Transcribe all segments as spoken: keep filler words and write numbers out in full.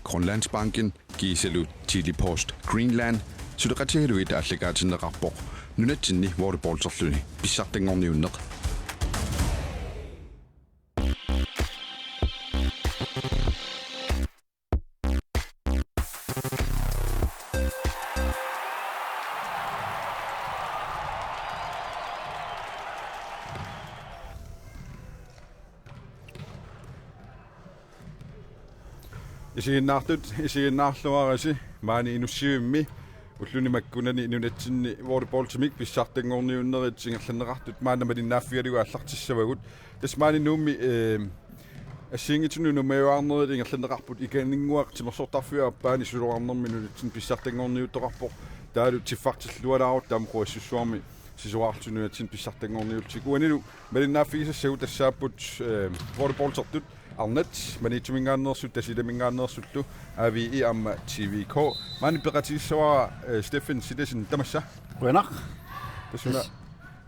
Grønlandsbanken, kiisalu Tele-Post Greenland suleqatigalugit aallakaatinneqarpoq nunatsinni volleyballterluni pissartanngorniunneq. Isiginnaartut, isiginnaarluarisi, maani Inussivimmi ulluni makkunani nunatsinni volleyballtimik pissartanngorniunnerit ingerlanneqartut maanna malinnaaffigalugu aallartissavagut. Tassa maani Nuummi, eh, assigiinngitsunik unammiuaarnerit ingerlanneqarput, Ikaninnguaq timersortarfiup aappaani susoqarnermi nunatsinni pissartanngorniuttoqarpoq, taavalu tiffartillualaarutta aamma Quassussuarmi sisorarlutik nunatsinni pissartanngorniullutik. Uanilu malinnaaffigisassagut tassaapput, eh, volleyballtertut arnat Maniitsuminngaanneersut Tasiilaminngaanneersullu A V I aamma T V K. Maani peqatigissavara, eh, Steffen Silassen, tamassa. Qujanaq. Tassuna Tassa.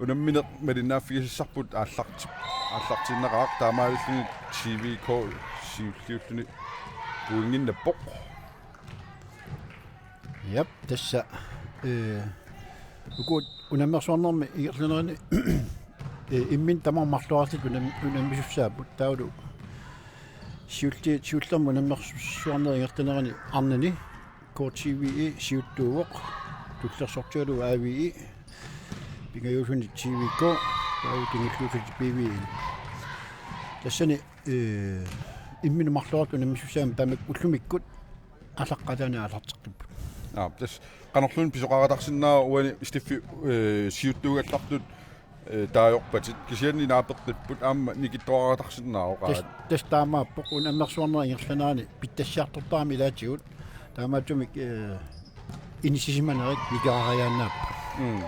Unammineq malinnaaffigisassarput aallart-, aallartiinnaqaaq, taamaalilluni T V K siulliulluni pointinnappoq. Jap, tassa, eh, uku unammersuarnermi ingerlanerini, eh, imminut tamarmik marluullutik unam-, unammisussaapput, taavalu siulli-, siullermik unammersuarnerit ingerlanerini arnani K T V E siuttuuvoq, tullersortigalugu A V I, pingajuusuni T V K, taavalu kingulliulluni B V N. Tassani, eh, imminut marluullutik unammisussaammat tamakku ullumikkut aallaqqaataani aallarteqqipput. Aa, tassa qanorluunniit pisoqaratarsinnaava uani Steffi, eh, siuttuugallartut, eh, taagorpatit, kisianni naapeqqipput aamma nikittoqaratarsinnaavoq? Tassa, tassa taamaappoq, unammersuarnerit ingerlanerini pitsassiartortarami ilaatigut. Taamaattumik, eh, inissisimanerit nikerariaannaapput. Mm.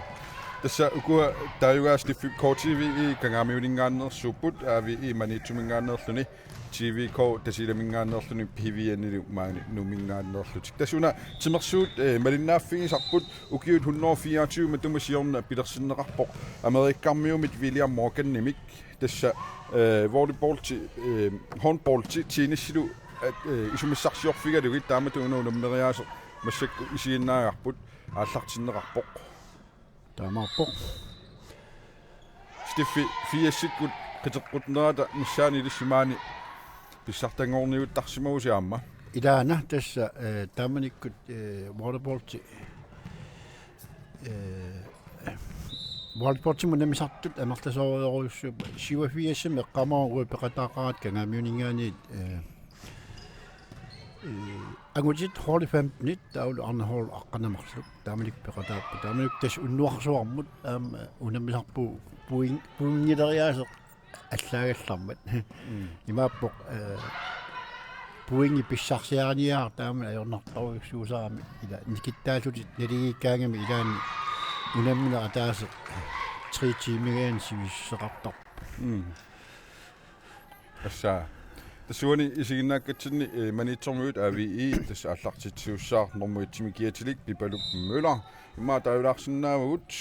Tassa ukua taaguugaat Steffi, K T V E Kangaamiuninngaanneersuupput, A V I Maniitsuminngaanneerluni, T V K Tasiilaminngaanneerluni, P V N-ilu maani Nuumminngaanneerlutik. Tassa una timersuut, eh, malinnaaffigisarput ukiut hundrede og fireogtyve matuma siorna pilersinneqarpoq Amerikkarmiumit William Morganimik. Tassa, eh, volleyballi, eh, håndboldi, tennisilu, at, eh, isumissarsiorfigalugit, taamatut una unammeriaaseq massakkut isiginnaagarput aallartinneqarpoq. Taamaappoq. Steffi, firsikkut qiteqqutnerata missaani ilissi maani pissartanngorniuttarsimavusi aamma? Ilaana tassa, eh, taamanikkut, eh, volleyballi, eh, volleyballimut unammisartut amerlasoorujussuupput, syvogfirsimi eqqaamavara uagut peqataaqaratta Kangaamiuninngaanniit, eh, eh, angutit hold femtenit, taavalu arnat hold aqqaneq marluk taamanikkut peqataapput. Taamanikkut tassa unnuarsuarmut aamma unammisarpugut point-, pointileriaaseq allaagallarmat. Mm. Imaappoq, eh, pointit pissarsiariniartarmata ajornartorujussuusarami, ila nikittaallutik naligiikkaangamik ilaanni unammineq ataaseq tre tiiminngaanniit sivisussuseqartarpoq. Mm. Tassa. Tassa uani isiginnaakkatsinni, eh, Maniitsormiut A V I, tassa aallartitsisussaaq normu etimi kiatilik Pipaluk Møller. Immaqa taagulaarsinnaavagut,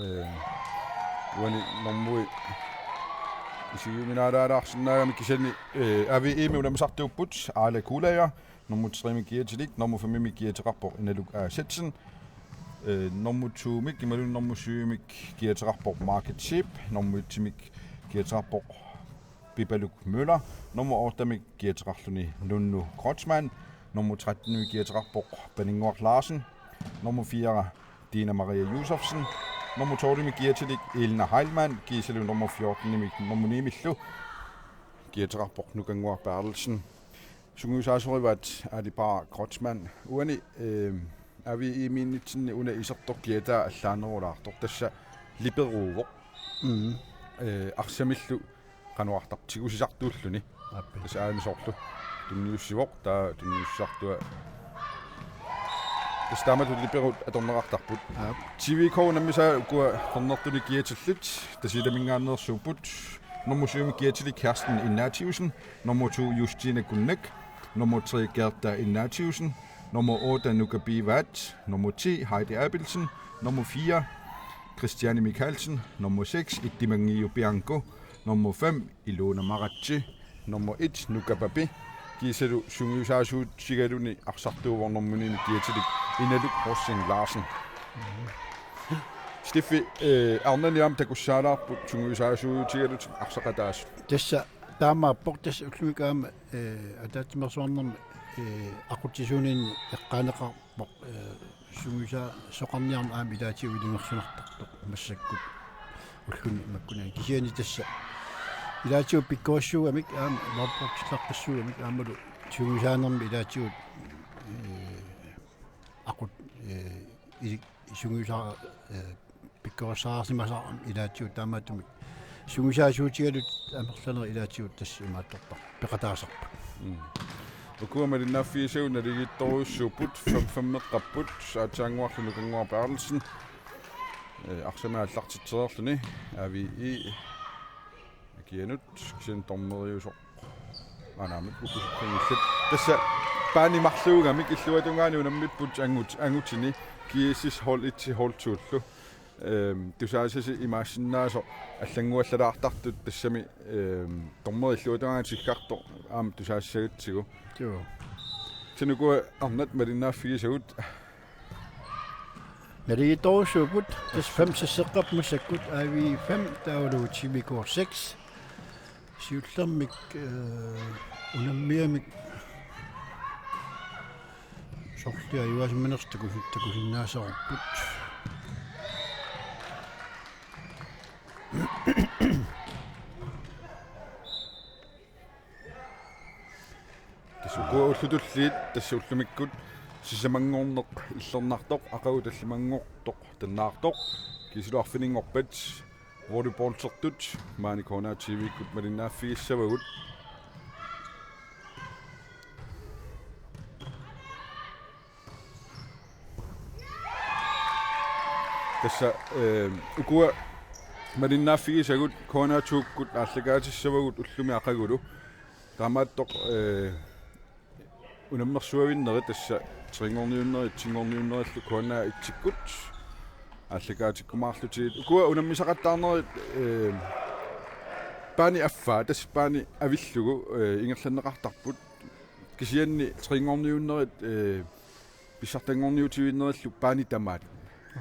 eh, uani normui isigiuminaalaalaarsinnaagami, kisianni, eh, A V I-mi unammisartuupput Aala Kuulaja, normu tremi kiatilik, normu femimi kiateqarpoq Inaluk A. Setsen, eh, normu to-mik imaluunniit normu syv-mik kiateqarpoq Market Sheep, normu et-imik kiateqarpoq Pipaluk Møller, normu otte-mik kiateqarluni Nunnu Kreutzmann, normu tretten-imi kiateqarpoq Paninnguaq Larsen, normu fire Dina Maria Josefsen, normu tolv-imi kiatilik Elna Heilmann, kiisalu normu fjorten-imi normu ni-millu kiateqarpoq Nukannguaq Berthelsen. Sungiusaasorivaat Alibara Kreutzmann. Uani, eh, A V I-miinnitsinni una isertoq kiataa allaanerulaartoq, tassa liperuuvoq. Mm. Eh, arsamillu qanuartarp tigusisartuulluni. Aappi. Tassa aani soorlu tunniussivoq, taava tunniussisartua. Tassa taamatut liperut atorneqartarput. Aap. T V K unammisaa ukua qernertunik kiatillit, Tasiilaminngaanneersuupput. Normu syv-imi kiatilik Kerstin Ignatiussen, normu to Justine Kunnek, normu tre Gerda Ignatiussen, normu otte Nuka Bivat, normu ti Heidi Abelsen, normu fire Christiane Mikaelsen, normu seks Ittimangiu Bianco, normu fem Ilona Maratsi, normu et Nuka Papi, kiisalu sungiusaasuutigaluni arsartuuvoq nummer ni-mik kiatilik Inaluk Rosing Larsen. Steffi, eh, arnani aamma takussaalaarput sungiusaasuutigalutik arsaqataasut. Tassa taamaappoq, tassa ullumikkut aamma, eh, ataatsimeersuarnermi, eh, aqutsisuuninni eqqaaneqarpoq, eh, sungiusaasoqarniarneq aamma ilaatigut ilungersunartartoq massakkut ulluni makkunani. Kisianni tassa ilaatigut pikkorissuugamik aamma moorportillaqqissuugamik aammalu sungiusaanermi ilaatigut, eh, aqut, eh, ili-, sungiusaa-, eh, pikkorissaarsimasarami ilaatigut taamaattumik sungiusaasuutigalutik amerlanerit ilaatigut tassa imaattorpar-, peqataasarput. Mm. Ukua malinnaaffigisagut naligiittorujussuupput, fem fem-eqqapput, aatsaannguarlu Nukannguaq Berthelsen, eh, arsamik aallartitsereerluni, A V I akianut, kisianni dommeriusoq. Anaamik ukusukkangillat. Tassa baani marluugamik illuatungaani unammipput angut-, angutini, G S S hold et-i hold to-llu. Ehm, tusaasasi imaassinnaasoq allannguallalaartartut tassami, ehm, dommeri illuatungaani tikkartoq aamma tusaasissagatsigu. Joo. Kisianni ukua arnat malinnaaffigisagut. Naligiittorujussuupput, tassa fem seks-eqqapput massakkut, A V I fem, taavalu T V K seks. Siullermik, eh, unammigamik sorliit ajugaasimanersut takusi-, takusinnaassavarput. Tassa ukua ullut tulliit, tassa ullumikkut sisamanngorneq illernartoq, aqagu tallimanngortoq tannaartoq, kiisalu arfininngorpat volleyballertut maani K N R T V-kkut malinnaaffigissavagut. Tassa, eh, ukua malinnaaffigisagut K N R to-kkut aallakaatissavagut ullumi aqagulu. Taamaattoq, eh, unammersuavinnerit tassa tre-nngorniunnerit, et-nngorniunnerillu K N R et-ikkut aallakaatikkumaarlutigit. Ukua unammisaqattaarnerit, eh, baani affaa, tassa baani avillugu, eh, ingerlanneqartarput. Kisianni tre-nngorniunnerit, eh, pissartanngorniutivinnerillu baani tamaat.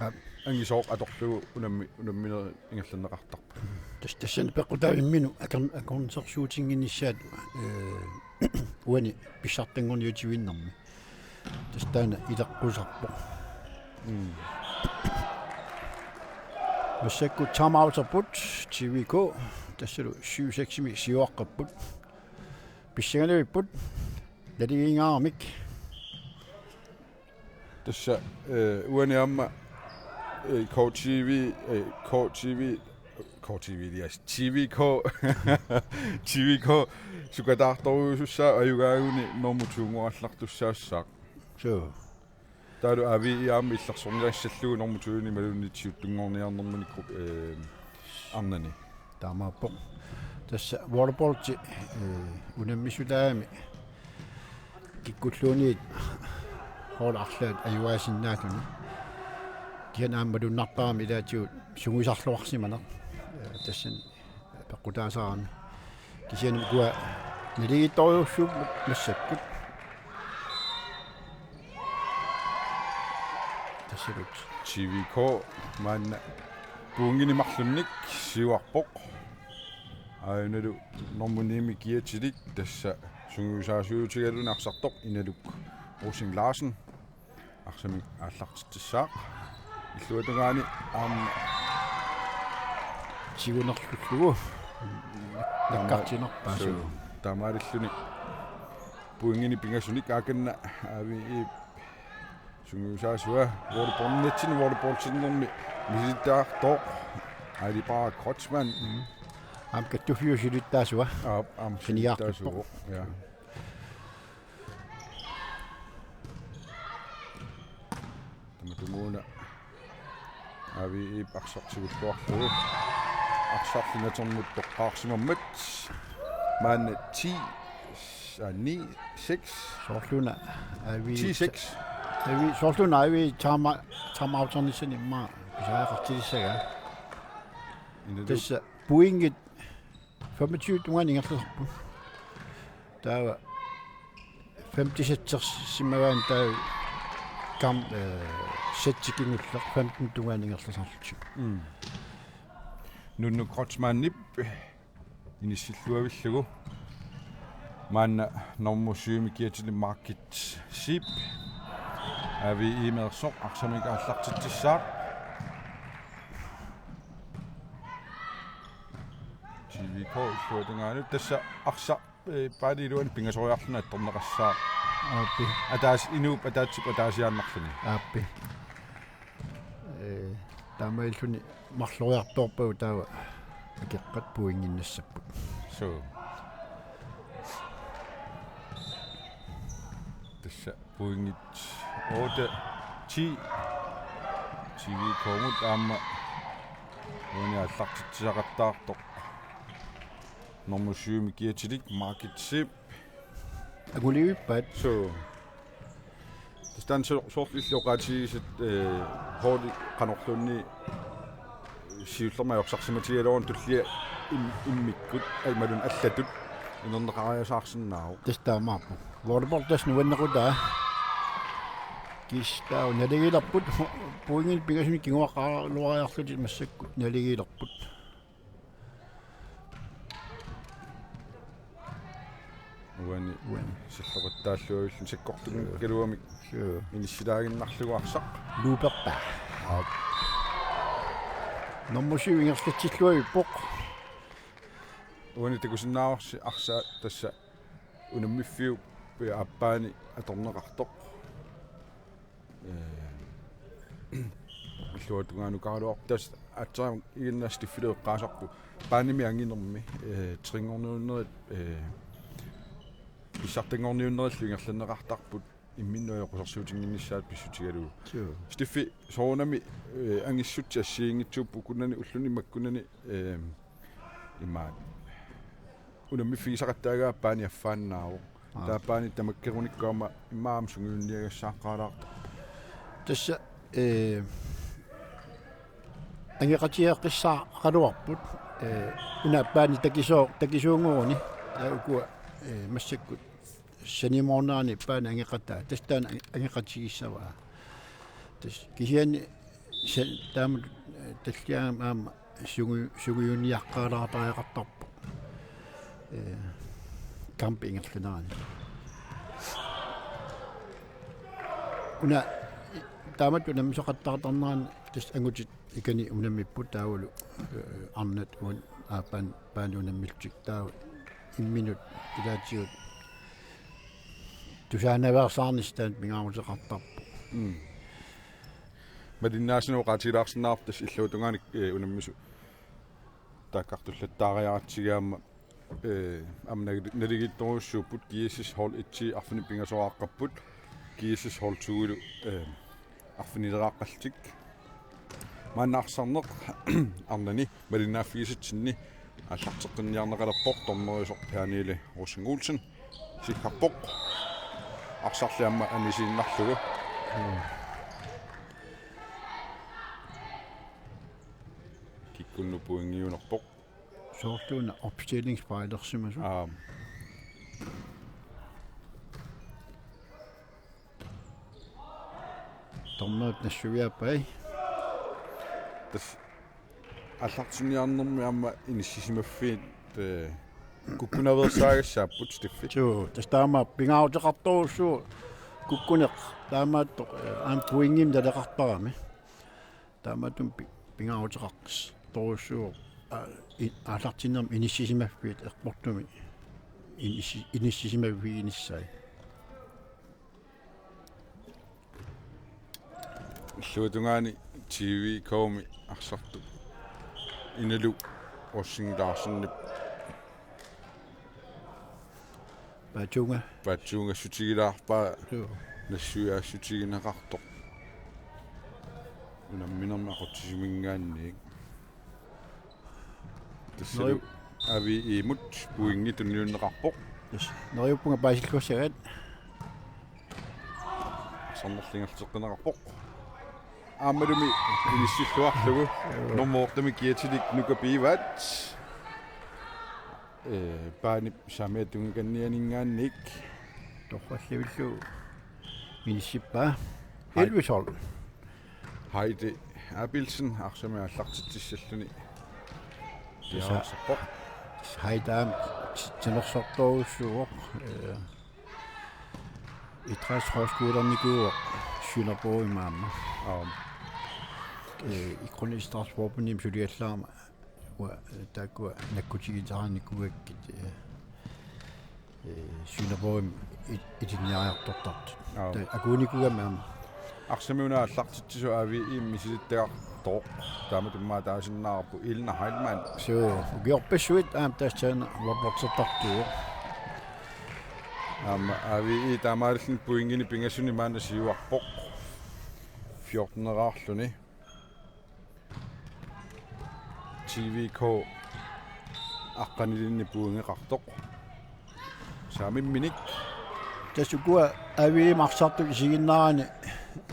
Aap. Angisooq atorlugu unammi-, unamminerit ingerlanneqartarput. Tas-, tassani peqqutaavimminut akorn-, akornusersuutinnginnissaat, eh, uani pissartanngorniutivinnermi. Tassa taanna ileqqusarpoq. Mm. Massakkut timeouterput, T V K, tassalu syv seks-imi siuaqqapput. Pissangaluipput, naligiigaaramik. Tassa, eh, uani aamma, eh, K T V, eh, K T V, K T V, yes, T V K, T V K, sukataartorujusussaavoq ajugaaguni normu to-nngorallartussaassaaq. Suu. Taavalu A V I aamma illersorniassallugu normu to-imi imaluunniit sytten-nngorniarnermini grupp, eh, arnani. Taamaappoq. Tassa volleyball-i, eh, unammissutaagami kikkulluunniit hold arlaat ajugaasinnaallutik. Kisianni aamma malunnartarami ilaatigut sungiusarluarsimaneq. Eh, tassani peqqutaasarami. Kisianni ukua naligiittorujussuupput massakkut. Tassalu T V K maanna pointinik marlunnik siuarpoq. Aajuna normu ni-mi kiatilik tassa sungiusaasuutigaluni arsartoq Inaluk Rosing Larsen. Arsamik aallartitsissaaq. Illuatungaani aamma tigunerlullugu nakkartinarpaa. Suu. Taamaalilluni pointinik pingasunik aakanna A V I-p sungiusaasua volleyball-, nettinik volleyballtinnermi misilittagartoq Aili Baarak Kreutzmann. Mm. Aamma kattuffiup silittaasua. Aap, aamma siniaartippoq. Silittaasuuvoq. Ja. Tamatumuuna A V I-p arsaq tigulluarlugu. Arsarli natermut toqqaarsimammat. Maanna ti, aa, ni seks. Soorluuna A V I ti seks. A V I, soorluuna A V I time-, timeouternissani immaqa pisariaqartilissagaa. Inaluk. Tassa pointit femogtyve tungaanut ingerlasarput. Taava femten setsersimagaanni taava kam-, eh, setsi kingulleq femten tungaanut ingerlasarlutik. Mm. Nunnu Kreutzmannip inissilluavillugu. Maanna nummer syvimi kiatili Margit Zeeb. A V I-meersoq arsamik aallartitsissaaq. T V K illuatungaanut tassa arsaq, eh, paani iluani pingasoriarluni attorneqassaaq. Aappi. Ataas-, inuup ataatsip ataasiaannarluni. Aappi. Eh, taamaalilluni marloriartorpagut taava akeqqat pointinnassapput. Suu. Tassa pointit otte ti. T V K-mut aamma uani aallartitsisaqattaartoq. Nummer syvimi kiatilik Margit Zeeb. Angulivippaat. Suu. Tassa taanna so-, soorlu illit oqaatigisatit, eh, holdit qanorluunniit siullermik ajorsarsimatigigaluaruni tullia im-, immikkut, ai, imaluunniit allatut inerneqariasaarsinnaavoq. Tassa taamaappoq. Volleyball tassa nuannequtaa. Kiisa taava naligiilerput, pointinik pingasunik kinguaqqaaraluariarlutik massakkut naligiilerput. Uani. Uani. Silloqattaalluavilluni sakkortunik. Suu. Kaluamik. Suu. Inissilaaginnarlugu arsaq. Looperpaa. Aap. Nummer syv ingerlatsilluavippoq. Uani takusinnaavarsi arsaq tassa unammiffiup aappaani atorneqartoq. Eh, illuatungaanukaaraluarpoq tassa aatsaat iginnaastiffileeqqaasarpu. Paanimi anginermi, eh, trinngorniunnerit, eh, pissartanngorniunnerillu ingerlanneqartarput imminnut ajoqusersuutinnginnissaat pissutigalugu. Suu. Steffi, soorunami, eh, angissutsit assigiinngitsuupput ukunani ulluni makkunani, eh, imaat. Unammiffigisaqattaagaa paani affaannaavoq. Aa. Taava paani tamakkerunikku aamma immaqa aamma sungiunniagassaaqqaalaartoq. Tassa, eh, angeqatigeeqqissaaqaluarput, eh, una paani takisoo-, takisuunngoruni, taava ukua, eh, massakkut sanimoornerani paani angeqataa, tassa taanna ange-, angeqatigissavaa. Tassa kisianni sa-, taama, eh, talliaam aamma sungi-, sungiunniaqqaalaartariaqartarpoq. Eh, kampi ingerlanerani. Una taamatut unammisaqattaartarnerani tassa angutit ikani unammipput taavalu, eh, arnat uani aappaani paani unammillutik taava imminut ilaatigut tusaanaveersaarnissaq taanna pingaaruteqartarpoq. Mm. Malinnaasunut oqaatigilaarsinnaarpoq tassa illuatungaanik, eh, unammisut taakkartullattaariaratsigu aamma, eh, aamma nali-, naligiittorujussuupput G S S hold et-i arfineq-pingasoqaqqapput G S S hold to-ilu, eh, arfinileraqqallutik. Maanna arsarneq arnani malinnaaffigisatsinni aallarteqqinniarneqalerpoq, dommeriusoq Pernille Rosing Olsen. Sikkarpoq. Arsarli aamma anisiinnarlugu. Mm. Kikkunnut pointiunerpoq. Soorluuna opstillingsfejlersimasoq. Aap. Dommerit nassuiaappai. Tassa aallartinniarnermi aamma inissisimaffiit, eh, kukkunaveersaagassaapput Steffi. Suu, tassa taama pingaaruteqartorujussuuvoq kukkuneq taamaattoq, eh, aamma pointimik naleqartarami. Taamaattumik pi-, pingaaruteqartorujussuuvoq, aa, i-, aallartinnermi inissisimaffiit ajoqersuartumi inissi-, inissisimaffiginissaat. Illuatungaani T V K-mi arsartup Inalu Rosing Larsenip. Paatsuunga. Paatsuungassutigilaarpaa. Joo. Nassuiaassutigineqartoq. Unamminermi aqutsisiminngaanniit. Tassalu Neriup- A V I-mut pointi tunniunneqarpoq. Yes. Neriuppunga paasilluassagaat. Arsarnerli ingerlateqqinneqarpoq. Aammalumi inissilluarlugu. Nummer otte-mi kiatilik Nuka Pivaat. Eh, paanip saamiata tungakannianinngaanniit. Torrallivillu inissippaa. Hej. Elleve tolv. Heidi Abelsen arsamik aallartitsissalluni. Tassa. Piareersarpoq. Heidi aamma timersortorujussuuvoq. Øh, idrætshøjskolernikuuvoq Sønderborgimi aamma. Aam. Øh, Grønlands Idrætsforbundimi suliallaarama. Uanga, øh, taakkua nakkutigitaarinikuugakkit, øh, øh, Sønderborgimi i-, ilinniariartortartut. Aap. Taava akuunikuugami aamma. Arsamik una aallartitsisoq A V E-mi misilittagartoq. Taamatut immaqa taasinnaavarput Elna Heilmann. Suu, ukiorpassuit aamma taassaana uaportertartuuvoq. Aamma A V E taamaalilluni pointinik pingasuni maanna siuarpoq. Fjorteneraarluni. T V K aqqanilinnik pointeqartoq. Saamimminik. Tassa ukua A V E-mi arsartut isiginnaarani,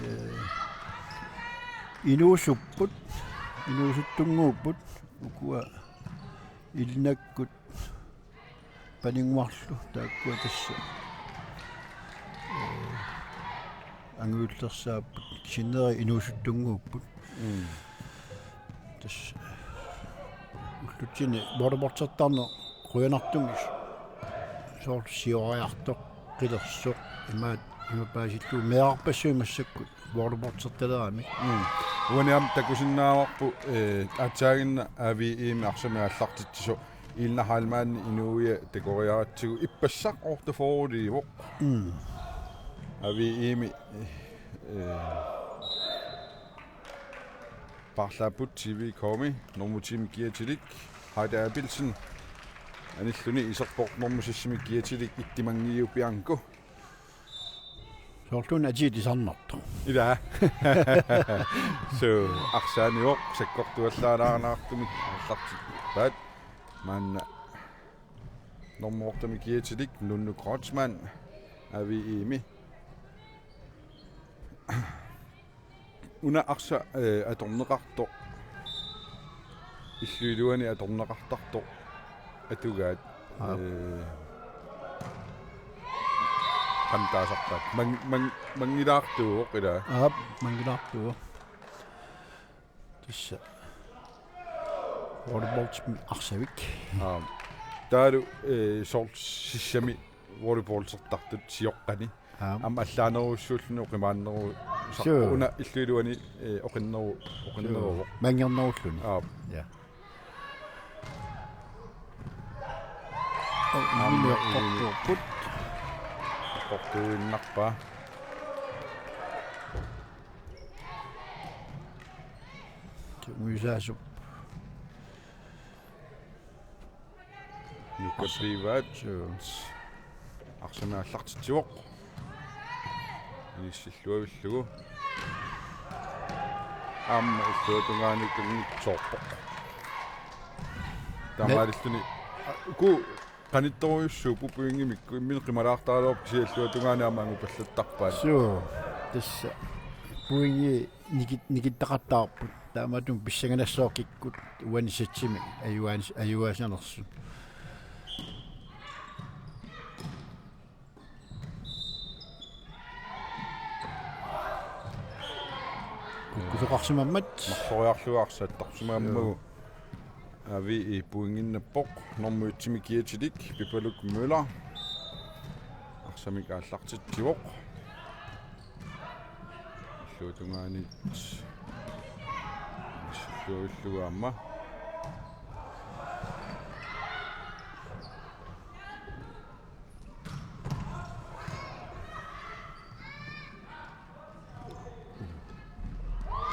øh, inuusupput, inuusuttunnguupput, ukua ilinakkut Paninnguarlu taakkua tassa, øh, angajullersaapput, kisianni inuusuttut tunnguupput. Mm. Tassa ullutsinni volleyballtertarneq qujanartumik soorlu sioriartoqqilersoq, imaat, ima paasillugu meerarpassuit massakkut volleyballtertaleramik. Mm. Uani aamma takusinnaavarput, øh, aatsaaginnaq A V E-mi arsamik aallartitsisoq Elna Heilmann inuuia takoriaratsigu ippassaq orta forwardiuvoq. Mm. A V E-mi, øh, paarlaapput T V K-mi nummer ti-mi kiatilik Heidi Abelsen. Anilluni iserpoq nummer seks-imi kiatilik Ittimanngiu Bianco. Soorluuna atiit isarnartoq. Ilaa. Suu, arsaanivoq sakkortuallaalaarnaartumik aallartippaat. Maanna nummer otte-mi kiatilik Nunnu Kreutzmann A V E-mi. Una arsaq, øh, atorneqartoq. Illup iluani atorneqartartoq. Atugaat. Aap. Øh, qanoq taasarpaat. Mang-, mang-, manngilaartuuvoq ilaa. Aap, manngilaartuuvoq. Tassa. Volleyballtimi arsavik. Aap. Taavalu, øh, soorlu sissami volleyballtertartut sioqqani. Aap. Aamma allaanerujussuulluni oqimaanneru-, suu, una illup iluani, øh, oqinneru-, oqinneruvoq. Suu. Manngernerulluni. Aap. Ja. Oh, aamma immini eqqortuupput. Eqqortuinnarpaa. Tunguisaasup. Nukappiivaat. Suu. Arsamik aallartitsivoq. Inissilluavillugu. Aamma illuatungaani kanngitsoorpoq. Taamaalilluni. Uku qanittorujussuupput pointimikku imminut qimalaartaraluarput kisianni illuatungaani aamma angupallattarpaat. Suu. Tassa. Pointi nikit-, nikittaqattaarput. Taamaattumik pissanganassaaq kikkut uani setsimi ajuaan-, ajuaasanersut. Kukkusoqarsimammat. Marsoriarlugu arsaq attarsimammagu. Joo. A V E pointinnappoq. Nummer et-imi kiatilik Pipaluk Møller. Arsamik aallartitsivoq. Illuatungaani. Illuavillugu aamma.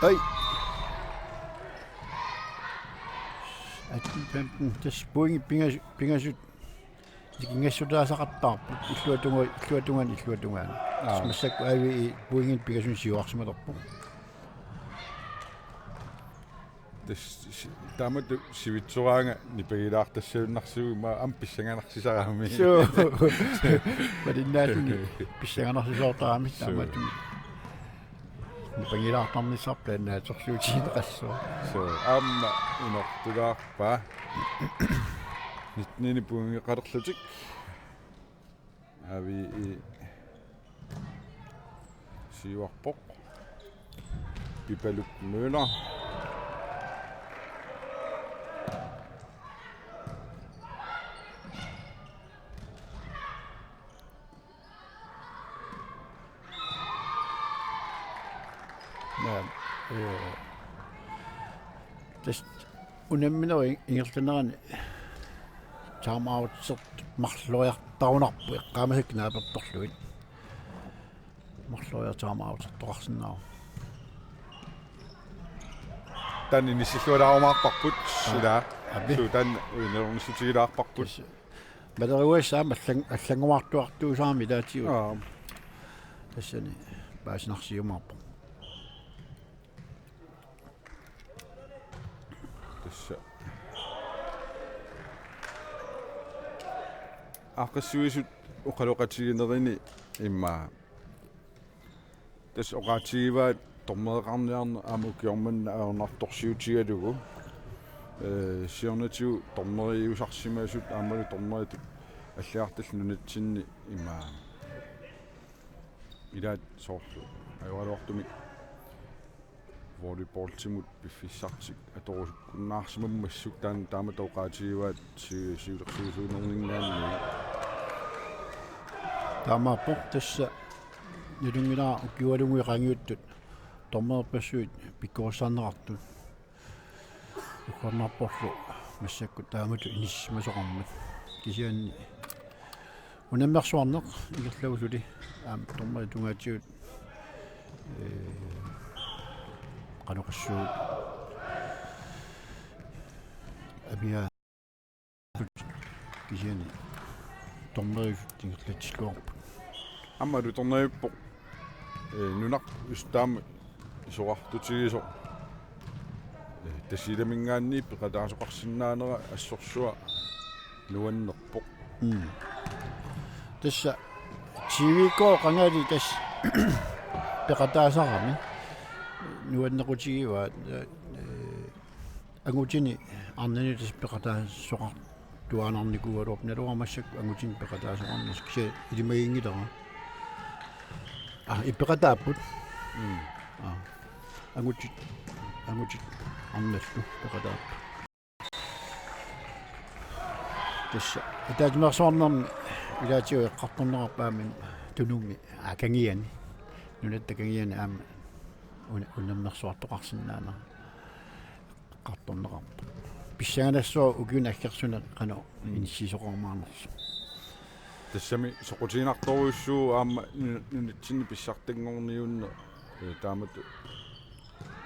Ai. Atten femten. Tassa pointit pingas-, pingasut. Nikingassutaasaqattaarput. Illuatunga-, illuatungaani, illuatungaani. Aa. Tassa massakkut A V E pointit pingasut siuarsimalerput. Tassa si-, taamatut sivitsoraanga nipangilaartassagunarsiuk immaqa aamma pissanganarsisarami. Suu. Malinnaalluni pissanganarsisoortarami. Suu. Taamatut. Nipangilaartarnissarput naatsorsuutigineqassaaq. Suu, aamma inortulaarpaa. Nitten-inik pointeqalerlutik. A V E Siuarpoq. Pipaluk Møller. Naam, ee, tassa unamminerup ingerlanerani timeout marloriartarunarpoq, eqqaamasakka naapertorlugit. Marloriartarumaartoqarsinnaavoq. Taanna inissilluaraarumaarparput. Aa, ilaa. Api. Suu, taanna uinerunissutigilaarparput. Tassa. Maleriuassaam allan-, allanngumaartuartuusaami ilaatigut. Aa. Tassani paasinarsiumaarpoq. Tassa. Aaqqissuisut oqaloqatiginerini immaqa. Tassa oqaatigivaat dommereqarniarneq aamma ukioq manna ajornartorsiutigalugu. Ee, siornatigut dommeriusarsimasut aammalu dommeritut alliartallit nunatsinni immaqa. Ilaat soorlu ajoraluartumik volleyballtimut piffissartik atorusukkunnaarsimammassuk taanna taamatut oqaatigivaat si-, siulersuisuunerninngaanniit. Taamaappoq tassa nalunngilara ukiualunnguit qaangiuttut dommeripassuit pikkorissarneqartut. Uggornarporlu massakkut taamatut inissisimasoqarmat. Kisianni unammersuarneq ingerlavoq suli aamma dommerit tungaatigut, ee, qanoq oqassuunga, amia kisianni dommerit ingerlatsilluarput. Aamma alutornavippoq, ee, nunarput just taama isorartutigisoq. Ee, Tasiilaminngaanniit peqataasoqarsinnaanera assorsuaq nuannerpoq. Mm. Tassa T V K qangali tassa peqataasarami nuannequtigivaat, ee, angutini arnani tassa peqataasoqartuaannarnikuugaluarpoq, naluara massakkut angutini peqataasoqarnissaq kisianni ilimaginngilara. Aa, peqataapput. Mm. Aa. Angutit, angutit arnallu peqataapput. Tassa ataatsimeersuarnermi ilaatigut eqqartorneqarpoq aamma Tunumi, aa, Kangiani. Nunatta Kangiani aamma una-, unammersuartoqarsinnaanera eqqartorneqarpoq. Pissanganassaaq ukiuni aggersuni qanoq, mm, inissisoqarumaarnersoq. Tassami soqutiginartorujussuuvoq aamma nu-, nunatsinni pissartanngorniunneq, ee, taamatut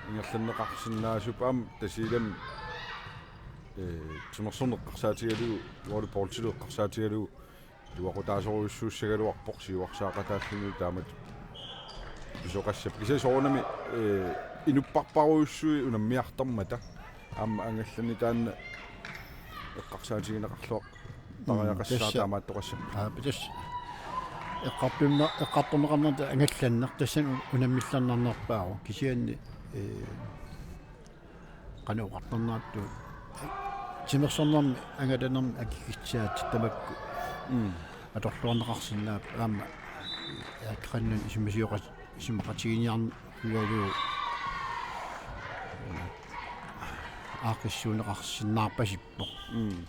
ingerlanneqarsinnaasup aamma Tasiilami, ee, timersorneq eqqarsaatigalugu, volleyballtilu eqqarsaatigalugu, iluaqutaasorujussuussagaluarpoq siuarsaaqataalluni taamatut pisoqassappat. Kisianni soorunami, ee, inupparparujussuit unammiartarmata aamma angallanneq taanna eqqarsaatigineqarluarpariaqassaaq. Mm, tassa. Taamaattoqassappat. Aa, tassa. Eqqartunna-, eqqartorneqarnerata angallanneq tassani un-, unammillernarnerpaavoq. Kisianni, ee, qanoq oqartarnerartuut. Timersornermi angalanermi akikitsisaatit tamakku. Mm. Atorluarneqarsinnaapput aamma. Aaqqannun isumasioqas-, isumaqatiginiarniaralugu aaqqissuunneqarsinnaarpasippoq. Mm.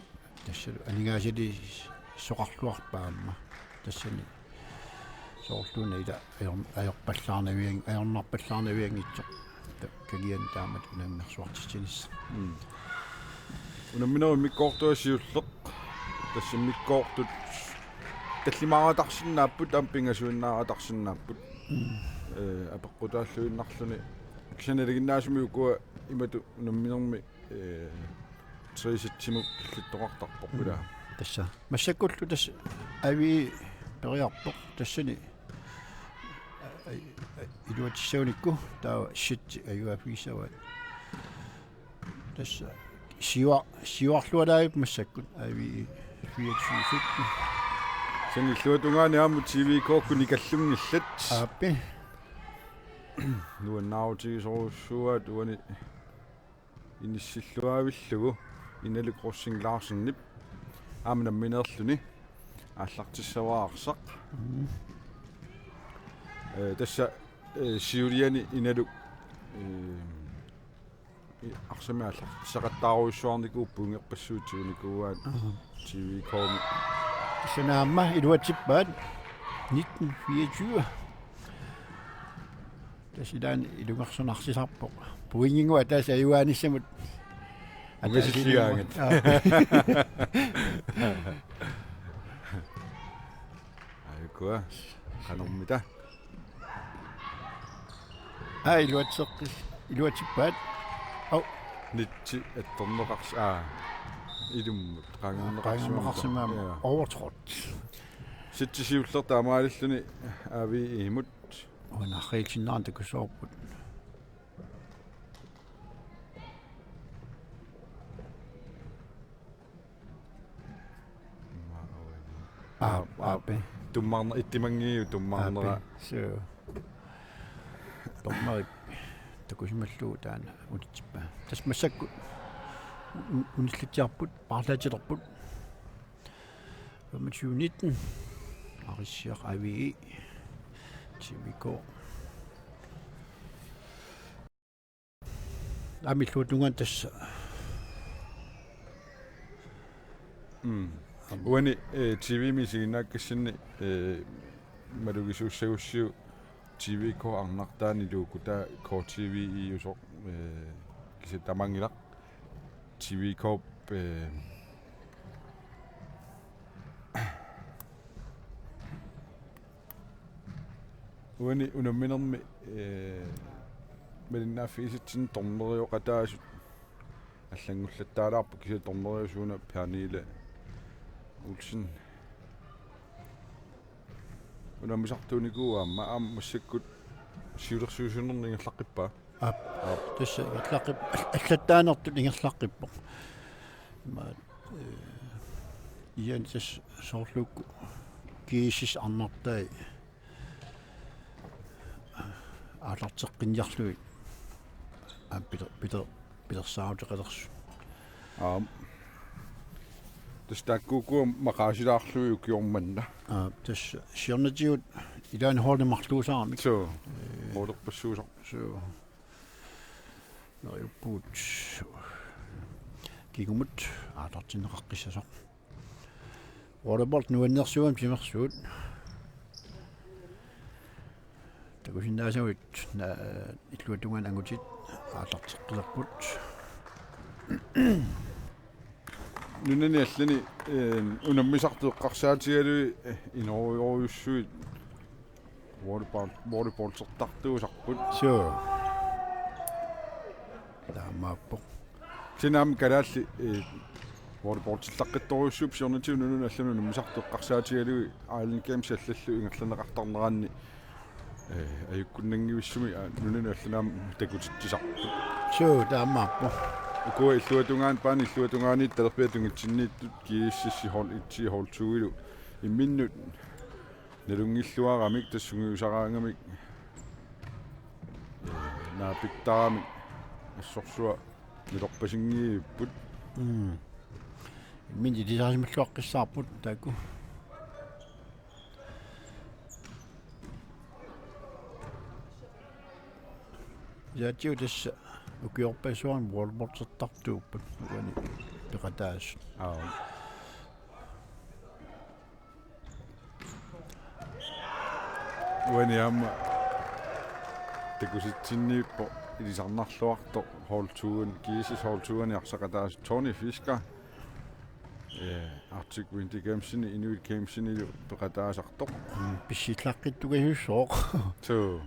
Tassalu aningaasaliisoqarluarpaa aamma. Tassani soorluuna ila ajor-, ajorpallaarnavian-, ajornarpallaarnavianngitsoq. Ta-, Kangiani taamatut unammersuartitsinissaq. Mm. Unamminerup immikkoortua siulleq. Tassa immikkoortut tallimaartarsinnaapput, aamma pingasuinnaartarsinnaapput. Mm. Ee, apeqqutaalluinnarluni. Kisianni nalinginnaasumik ukua imatut unamminermi, ee, tre-setsimut killittoqartarpoq, mm, ilaa. Tassa. Massakkullu tassa Avi periarpoq tassani. Ai, ai, iluatsissagunikku taava set ajugaaffigissavat. Tassa siua-, siuarlualaavippoq massakkut Avi fireogtyve sytten. Sanilluatungaani aamma T V K-kkut nikallunngillat. Aappi. Nuannaarutigisorujussuuaat uani inissilluaavillugu Inalik Rosing Larsenip aamma nammineerluni aallartissavaarsaq. Mm. Ee, tassa Eh, siuliani Inaluk, eh, arsamik aallartissaqattaarujussuarnikuupput, uungerpassuit tigunikuuaat. Aha. T V K-mi. Tassa aamma iluatsippaat nitten fireogtyve. Tassa ilaanni ilungersunarsisaarpoq. Pointinnguaq tassa ajugaanissannut. Ungasilligaangat. Aa. Aajuku. Qanormita. Aa, iluatseqqis-, iluatsippaat. Au. Nitten attorneqars-, aa, ilummut qaangerneqarsimammat. Qaangerneqarsimammat. Ja. Overtrådt. Sitsi siulleq taamaalilluni A V E-mut. Uanarriilsinnaarn takussavarput. Aap, aap. Tummarne-, ittimanngiu tummarnera. Aap, suu. Dommerip takusimallugu taanna unitsippaa. Tassa massakkut un-, unitsitsiarput, paarlaatsilerput. Femogtyve nitten. Arissiaq A V E. T V K. Aamma illuatungaani tassa. Mm. Aamma. Uani, eh, T V-mi isiginnaakkassinni, eh, malugisuussagussiuk T V K arnartaani luukutaa K T V-iusoq, eh, kisianni tamanngilaq T V K-p, eh, uani unamminermi, eh, malinnaaffigisatsinni dommerioqataasut allanngullattaalaarput, kisianni dommeriusuuna Pernille Olsen. Unammisartuunikuuvoq aamma, aamma massakkut siulersuisuunerni ingerlaqqippaa. Aap. Aap. Tassa ingerlaqqip-, al-, allattaanertut ingerlaqqippoq. Ima, eh, ian tassa soorlu uku G S S arnartai aallarteqqinniarlugit. Aap, piter-, piter-, pilersaaruteqalersut. Aap. Tassa taakkuuku maqaasilaarlugit ukioq manna. Aap, tassa siornatigut ilaanni holdit marluusaaramik. Suu. Eh, holderpassuusarput. Suu. Neriuppugut. Kingumut aallartinneqaqqissasoq. Volleyball nuannersuugamik timersuut. Takusinnaasagut na-, illuatungaani angutit aallarteqqilerput. Nunani allani, eh, unammisartut eqqarsaatigalugit, eh, inooriorujussuit volleyball-, volleyballsertartuusarput. Suu. Taamaappoq. Kisianni aamma kalaallit, eh, volleyballsillaqqittorujussuupput siornatigut nunani allani unammisartut eqqarsaatigalugit Island Games allallu ingerlanneqartarneranni, eh, ajukkunnanngivissumik, aa, nunani allani aamma takutitsisarput. Suu, taamaappoq. Ukua illuatungaani, baanip illuatungaaniittut talerpiata tungitsinniittut G S S-i hold et-i hold to-ilu imminnut nalunngilluaramik, tassa sungiusaraangamik, eh, naapittaramik assorsuaq nalorpasinngivipput. Mm. Imminut ilisarisimalluaqqissaarput taakku. Ilaatigut tassa ukiorpassuarni volleyballsertartuupput uani peqataasut. Aap. Uani aamma takusitsinniippoq ilisarnarluartoq hold to-ani, G S S hold to-ani arsaqataasut Tony Fisker. Eh, Arctic Winter Gamesini, Inuit Gamesinilu peqataasartoq. Mm, pissillaqqittukajussooq. Suu.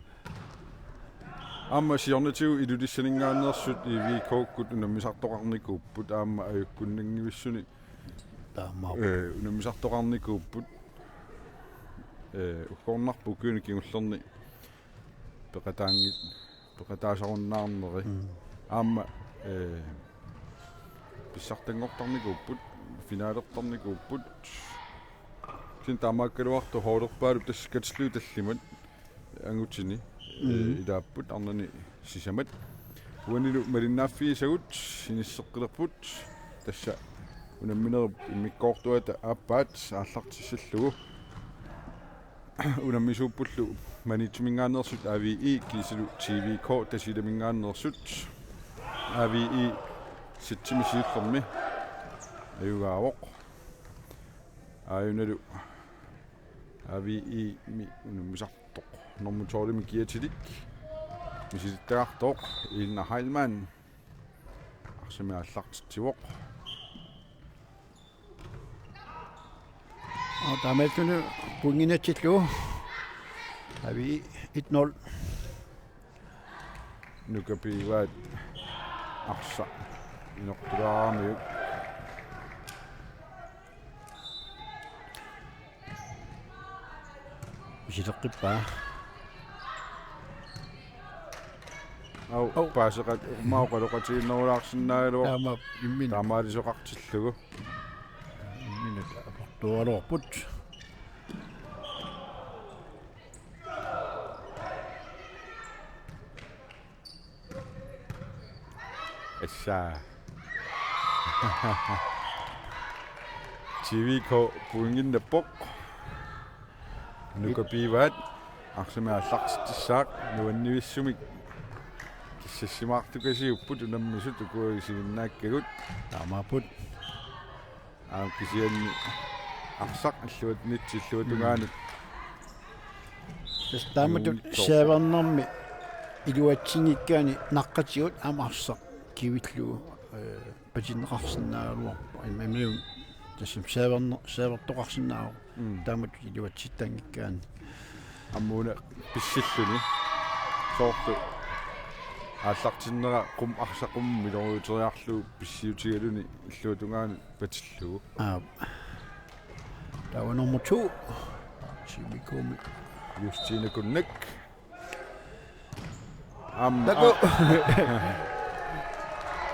Aamma siornatigut Ilulissaninngaanneersut I V K-kkut unammisartoqarnikuupput, aamma ajukkunnanngivissunik. Taamaappoq. Eh, unammisartoqarnikuupput. Eh, uggornarpoq ukiuni kingullerni peqataanngit-, peqataasarunnaarneri. Mm. Aamma, eh, pissartanngortarnikuupput, finalertarnikuupput. Kisianni taamaakkaluartoq holderpaalup tassa katillugit tallimat angutini, mm, eh, ilaapput arnani sisamat. Uanilu malinnaaffigisagut inisseqqilerput, tassa unamminerup immikkoortuata aappaat aallartissallugu. unammisuuppullu Maniitsuminngaanneersut A V E kiisalu T V K Tasiilaminngaanneersut. A V E setsimi siullermi ajugaavoq. Aajunalu A V E-mi unammisartoq. Normu tolvimi kiatilik misilittagartoq Ina Heilmann. Arsami aallartitsivoq. Aa, taamaalilluni pointinatsillu. A V E et nul. Nuka Pivaat arsaq inortulaaramiuk. Misileqqippaa. Au, au. Paaseqat-, maoqaloqatiginnerulaarsinnaagaluaq. Taama imminut. Taamaalisoqartillugu. Imminut aportuugaluarput. Assa. T V K pointinnappoq. Nuka Pivaat arsami aallartitsissaaq nuannivissumik kissassimaartukasiupput unammisut ukua isiginnaakkagut. Taamaapput. Aamma kisianni arsaq illuat-, nitsi illuatungaanut. Tassa taamatut Juunitsoq. Servernermi iluatsinngikkaanni naqqatigut aamma arsaq kivillugu, eh, patinneqarsinnaagaluarpoq. Immaqa tassa serverner-, servertoqarsinnaavoq. Mm. Taamatut iluatsittanngikkaanni. Aamma una pissilluni. Soorlu aallartinnera qum-, arsaq qummut miloriuteriarlugu pissiutigaluni illuatungaanut patillugu. Aap. Taava nummer to. T V K-mi. Justine Kunnak. Aamma. Taku.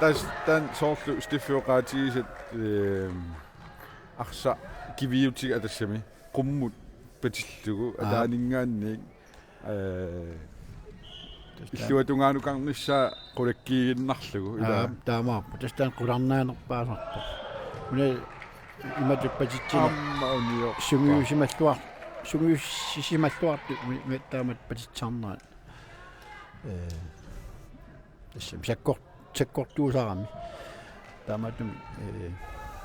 Tassa taanna soorlu Steffi oqaatigisat, ehm, arsaq kiviutigaa tassami qummut patillugu. Aap. Ataaninngaanniit. Eh, tassa illuatungaanukarnissaa qulakkiiginnarlugu, ilaa. Aap, taamaappoq. Tassa taanna qularnaanerpaasartoq. Una imatut patitsineq. Aamma unioq. Sungiusimalluar-, sungiussisimalluartut mi-, mi-, taamatut patitsisarnerat. Eh, tassami sakkor-, sakkortuusarami. Taamaattumik, eh,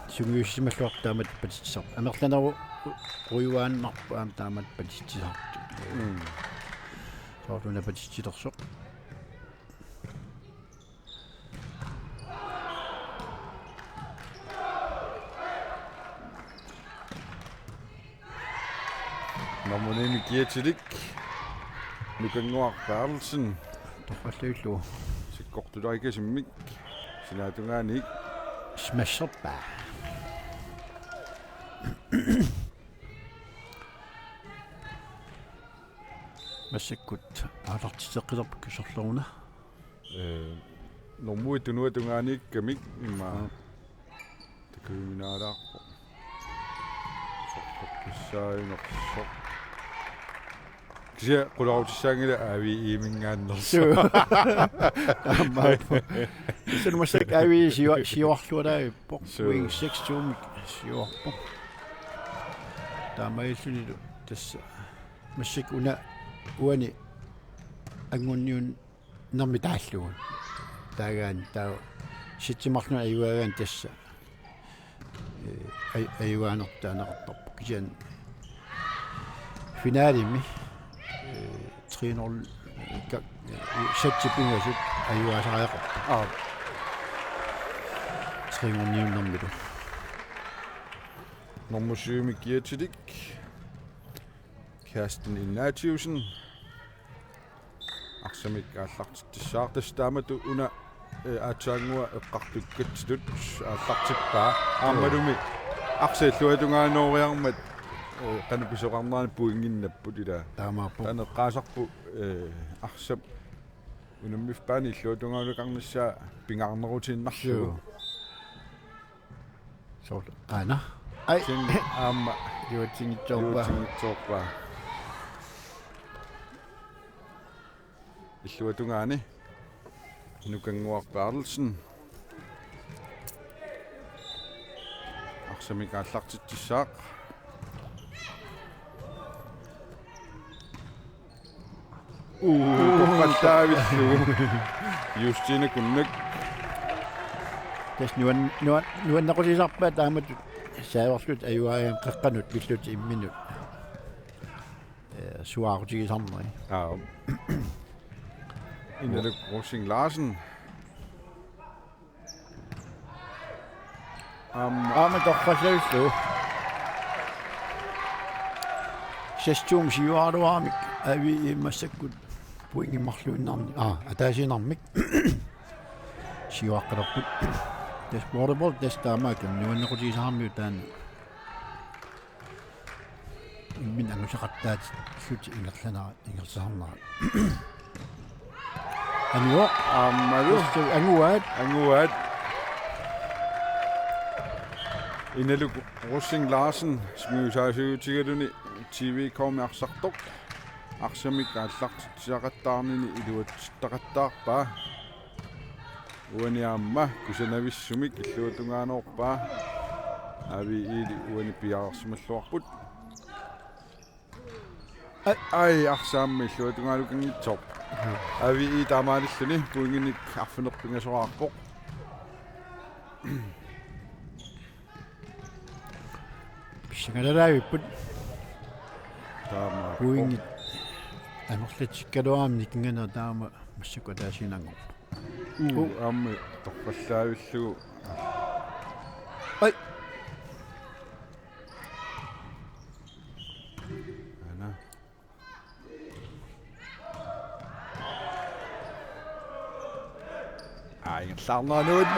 sungiussimalluartut taamatut patitsisarput. Amerlanerujuaannarpoq aamma taamatut patitsisartut. Mm. Soorlu una patitsilersoq. Nummer ni-mi kiatilik. Nukannguaq Berthelsen. Torrallagillugu. Sakkortulaarikasimmik. Sinaatungaaniit. Smasherpaa. Massakkut aallartitseqqilerput kiserleruna. Eh, normuit tunuatungaaniikkamik immaqa. Mm. Takujuminaalaarpoq. Soqqussaajunersoq. Kisianni qularutissaanngilaq A V E-minngaanneersoq. Suu. Aamma. Kisianni massakkut A V E siua-, siuarlualaarpoq. Suu. Wing seks to-mik siuarpoq. Taamaalillunilu tassa. Massakkut una uani anguniun- nermik taallugu. Taagaanni taava sitsi marlunut ajugaagaanni tassa. Eh, aj-, ajugaanertut taaneqartarpoq. Kisianni finalemi, eh, tre nul, eh, ka-, eh, seks pingasut ajugaasariaqarput. Aap. Tre nul-iunnermilu. Nummer syv-mi kiatilik. Kerstin Ignatiussen. Arsamik aallartitsissaaq tassa taamatut una, eh, aatsaannguaq eqqartukkatsitut aallartippaa. Aammalumi arsaq illuatungaanooriarmat, eh, qanoq pisoqarnerani pointinnapput ilaa. Taamaappoq. Taanna eqqaasarpoq, eh, arsap unammiffaani illuatungaanukarnissaa pingaarnerutiinnarlugu. Suu. Soorlu. Aana. Ai. Kisianni aamma. Iluatsinngitsoorpaa. Iluatsinngitsoorpaa. Illuatungaani. Nukannguaq Berthelsen. Arsamik aallartitsissaaq. Uu, torrallaavillugu. Justine Kunnøk. Tassa nuan-, nuan-, nuannequsiisarpaat taamatut saaverlutik ajugaagami qeqqanut pillutik imminnut. Eh, suaarutigisarneri. Aa. Inaluk Rosing Larsen. Aamma. Aamma torrallavillugu. Seks to siuaraluaramik A V E massakkut pointit marluinnarnik. Aa, ataasiinnarmik. Siuaqqalerput. Tassa volleyball, tassa taamaakkami nuannequtigisaramiuk taanna. Imminut anguseqattaatillutik ingerlanera-, ingerlasarnera. Anguaq. Aammalu. Tassa anguaat. Anguaat. Inaluk Rosing Larsen, sungiusaasuutigaluni T V K-mi arsartoq. Arsamik aallartitsisaqattaarnini iluatsittaqattaarpaa. Uani aamma kusanavissumik illuatungaanuarpaa. A V E-li uani piareersimalluarput. Ai, ai, arsaq aamma illuatungaanukanngitsoq. A V E taamaalilluni pointinik arfineq-pingasoraarpoq. Pissangalalavipput. Taama. Pointit amerlatikkaluaramik nikinganeq taama massakkut ataasiinnanngorpoq. Uu, uu. Aamma torrallaavillugu. Ai. Aana. Aa, ingerlaarneranut.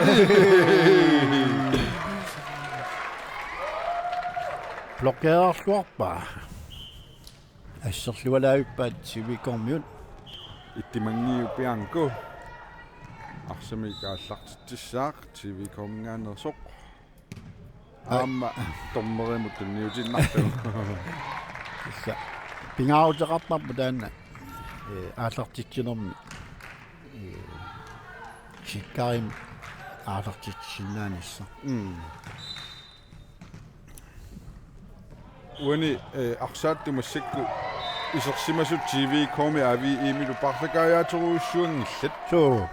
Blokeerluarpaa. Asserlualaavippaat T V K-miut. Ittimanngiu Bianco. Arsamik aallartitsissaaq T V K-minngaanneersoq. Ai. Aamma dommerimut tunniutiinnarlugu. Tassa. Pingaaruteqartarpoq taanna. Ee, aallartitsinermi. Ee, sikkarim aallartitsisinnaanissaq. Mm. Uani, eh, arsaattut massakkut isersimasut T V K-mi A V E-milu paarlakaajaaterujussuanngillat. Suu.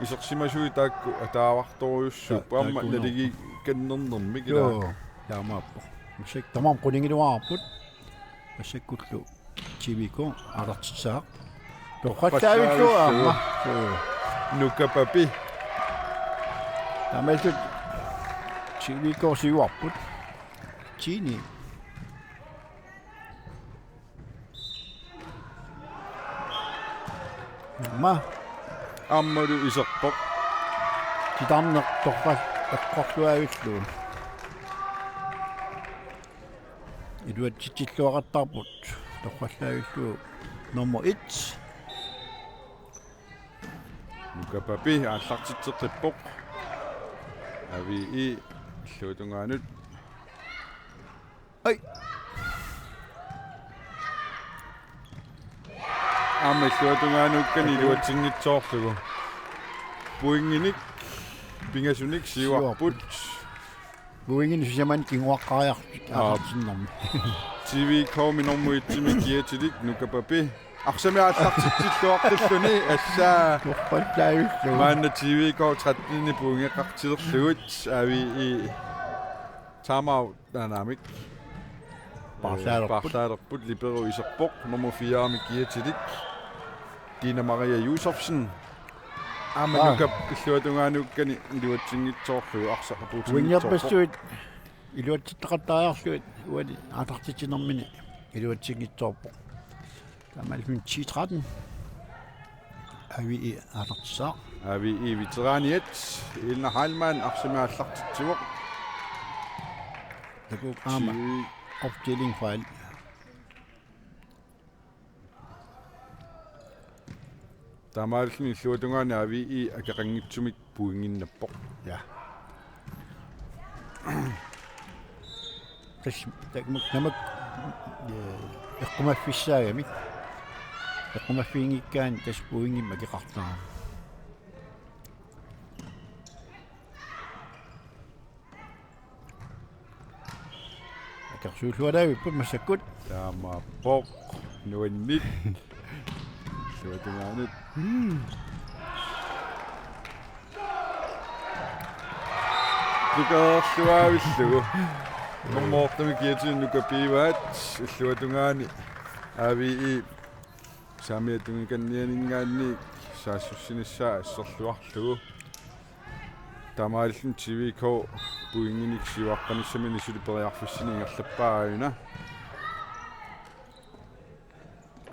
Isersimasuit taakku ataavartorujussuupput. Ta-, aamma taakkuunerupput. Naligiikkannernermik ilaa. Suu. Taamaappoq. Massakkut tamarmik qunigiluarput. Massakkullu T V K aallartissaaq. Torrallaavillugu aamma. Suu. Nuka Papi. Taamaalillutik T V K siuarput. Tini. Aamma. Aammalu iserpoq. Titarneq torrallat eqqorluaavillugu. Iluatsitsilluaqattaarput. Torrallaavillugu nummer et. Nuka Papi aallartitseqqippoq. A V E illuatungaanut. Ai. Aamma illuatungaanuukkani iluatsinngitsoorlugu. Pointinik pingasunik siuarput. Siuarput. Pointinik sisamannik kinguaqqaariarlutik. Aa. Aallartinnermi. T V K-mi nummer et-imi kiatilik Nuka Papi. Arsamik aallartitsilluaqqilluni assaa. Torrallaavillugu. Maanna T V K tretten-ini pointeqartilerlugu A V E. Timeout. Naanaamik. Paarlaalerput. Paarlaalerput, libero iserpoq, nummer fire-mi kiatilik. Dina Maria Josefsen. Aamma. Aa. Nuka illuatungaanuukkani iluatsinngitsoorlugu arsaq apuutinngitsoorpoq. Wingerpassuit iluatsittaqattariarlugit uani aallartitsinermini iluatsinngitsoorpoq. Taamaalilluni ti tretten. A V E aallartissaaq. A V E-p veteraaniat Elna Heilmann arsamik aallartitsivoq. Takuuk aamma. Ti- opdeling fejl. Taamaalilluni illuatungaani A V E akeqanngitsumik pointinnappoq. Ja. Tassa tamak, tamak, eh, eqqumaffissaagamik. Eqqumaffiginngikkaanni tassa pointimik akeqartarami. Akersuullualaavipput massakkut. Taamaappoq nuanneq. Illuatungaanut. Nukerluaavillugu. Nummer otte-mi kiatini nukapiivaat. Illuatungaani A V I saamiata tungikannianinngaanniit saassussinissaa asserluarlugu. Taamaalilluni T V K pointinik siuaqqanissaminnik suli periarfissinni ingerlappaa aajuna.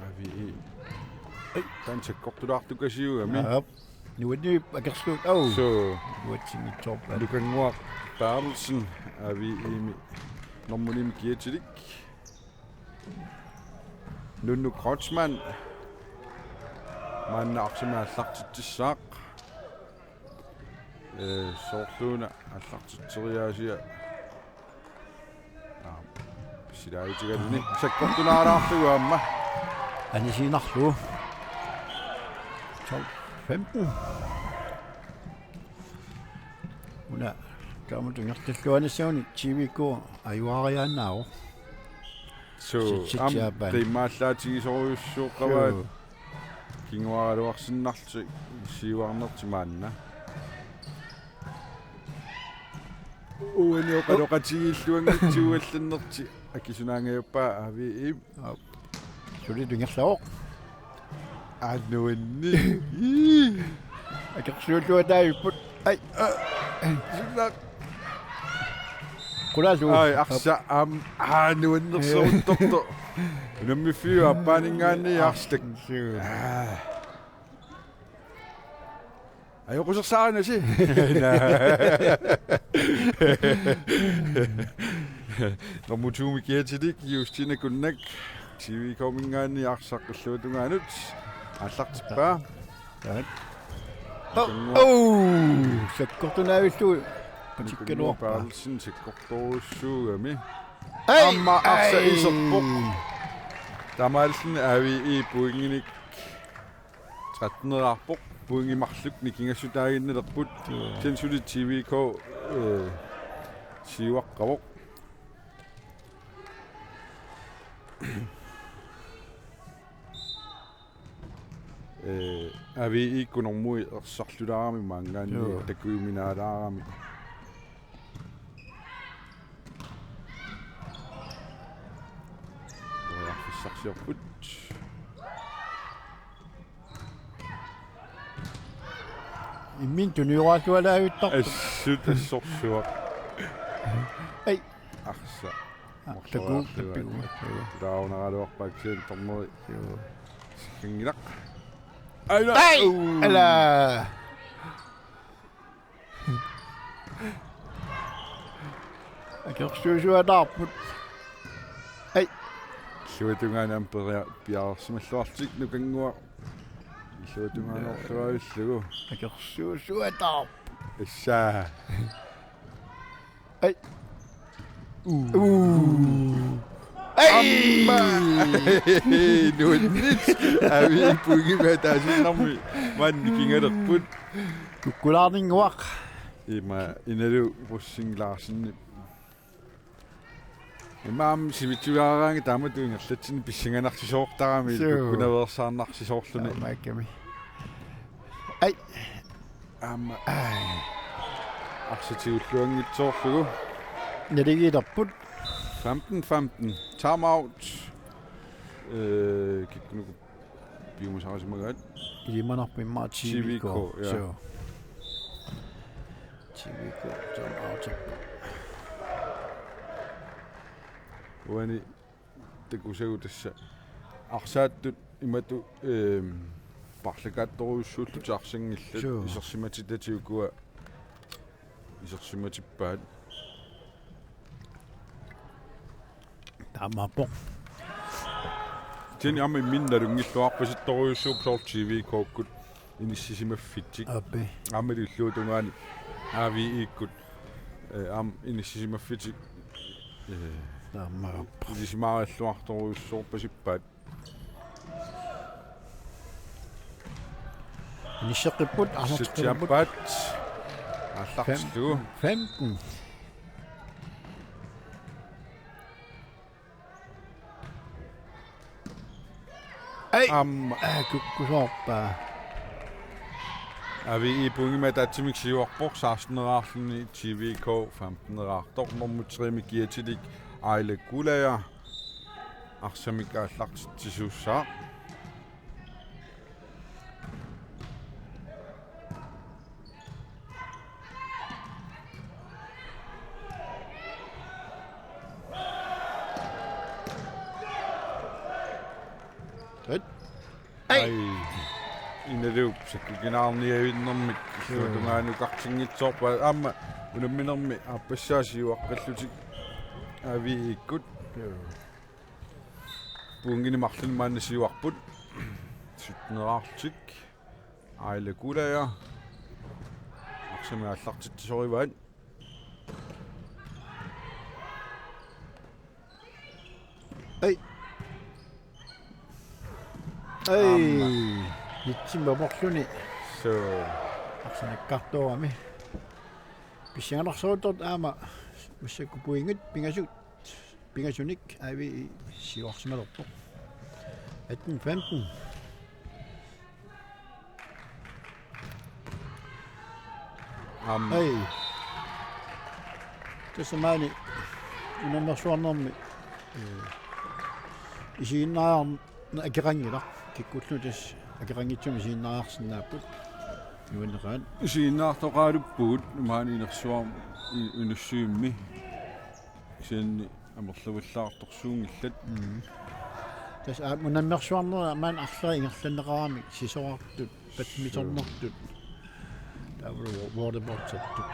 A V I. Ai, taanna sakkortulaartukasiugami. Aap. Nuanniip akersuut. Au. So. Nuatsinngitsoorpaat. Nukannguaq Berthelsen A V I-mi normunimi kiatilik. Nunnu Kreutzmann. Maanna arsamik aallartitsissaaq. Ee, soorluuna aallartitseriaasia. Aa, silaajutigaluni. Sakkortulaaraarlugu aamma. Anisiinnarlugu. Tolv femten. Una taamatut ingerlalluanissaguni T V K ajuariaannaavoq. Su-, sit-, sit-, am, siapan. Qiimmallaatigisorujussuuqqavaat. Suu. Kinguaaraluarsinnarlutik siuarnertik maanna. Uani oqaloqatigiilluanngitsuugallannertik akisunaangajappaa A V I. Aap. Suli tungerlavoq. Aa, nuanni. Akersuulluataavipput. Ai. Aa. Sulla. Qulaalu. Ai, arsa, am, aa, nuannersoruttortoq. Unammiffiup aappaaninngaanniit arsaq. Suu. Aa. Ajoqusersaanasi. Normu to-mi kiatilik Justina Kunnak T V K-minngaanniit arsaq illuatungaanut aallartippaa. Taak. Oh, oh, sakkortunaavillugu. Patikkaluarpaa. Berthelsen sakkortorujussuugami. Ai, aamma arsaq ai. Iserpoq. Taamaalilluni A V I pointinik tretten-eraarpoq, pointit marluk nikingassutaaginnalerput. Joo. Kisianni suli T V K, øh, siuaqqavoq. Øh, A V I-kkut normui ersarlulaarami maanngaanniit. Joo. Takujuminaalaarami. Periarfissarsiorput. Imminut tunioraalualaavittarput. Assut assorsuaq. Ai. Arsa. Ah, takuuk, takuuk. Taunaraluarpaat kisianni dommeri. Joo. Sikkanngilaq. Aila. Ai! Uu. Ala. Akersuusuataarput. Ai. Illuatungaani aamma peria-, piareersimalluarlutik Nukannguaq. Illuatungaaneerluavillugu. Akersuusuataarput. Issa. Ai. Uu. Uu. Ai! Aamma. Nuanneq. A V I pointimik ataasiinnarmik maani nikingalerput. Kukkulaarninnguaq. Ima, Inalu Rosing Larsen. Ima aamma sivitsugaaraangat taamatut ingerlatsineq pissanganarsisoortarami. Suu. Kukkunaveersaarnarsisoorluni. Taamaakkami. Ai. Aamma. Ai. Arsaq tigulluanngitsoorlugu. Naligiilerput. Femten femten. Time out. Øh, kikkunuku piumasarisimagaat. Ilimanarpoq immaqa T V K. T V K, ja. Så. T V K, time out. Uani takusagut tassa arsaattut imatut, øhm, paarlakaattorujussuullutik arsanngillat. Suu. Isersimatitatik ukua isersimatippaat. Taamaappoq. Kisianni aamma imminut nalunngilluarpasittorujussuupput soorlu T V K-kkut inissisimaffitik. Aappi. Aamma illuatungaani A V I-kkut, øh, aamma inissisimaffitik, øh, taamaappoq. Ilisimaarilluartorujussuorpasippaat. Inisseqqipput, aallarteqqipput. Sitsiappaat. Aallartillugu. Fem-, femten. Aamma kukkusoorpaa. Avi pointimik ataatsimik siuarpoq, seksten-eraarluni T V K femten-eraartoq, nummer tre-mi kiatilik Aila Kulaja arsamik aallartitsisuussaaq. Ai. Inaluup sakkukinaarniavinnermik illuatungaanut kartinngitsoorpaa, aamma unamminermi aappassaa siuaqqallutik Aviikkut. Pointinik marlunnik maanna siuarput. Sytten-eraarlutik. Aila Kulaja arsamik aallartitsisorivaat. Ai. Ai. Aamma. Nitsimik aporluni. Suu. Arsamik nakkartoorami. Pissanganarsuartortoq aamma massakkut pointit pingasut, pingasunik Avi siuarsimalerpoq. Atten femten. Aamma. Ai. Tassa maani unammersuarnermi, eh, isiginnaaneq akeqanngilaq. Kikkullu tassa akeqanngitsumik isiginnaariarsinnaapput. Nuanneqaat. Isiginnaartoqaaluppugut maani inersuarmi, i-, inussivimmi. Kisianni amerlavallaartorsuunngillat. Mm. Tassa aamma unammersuarnera maani arlaa ingerlanneqaramik sisorartut, badmintonertut. Taavalu vo-, volleyballsertut.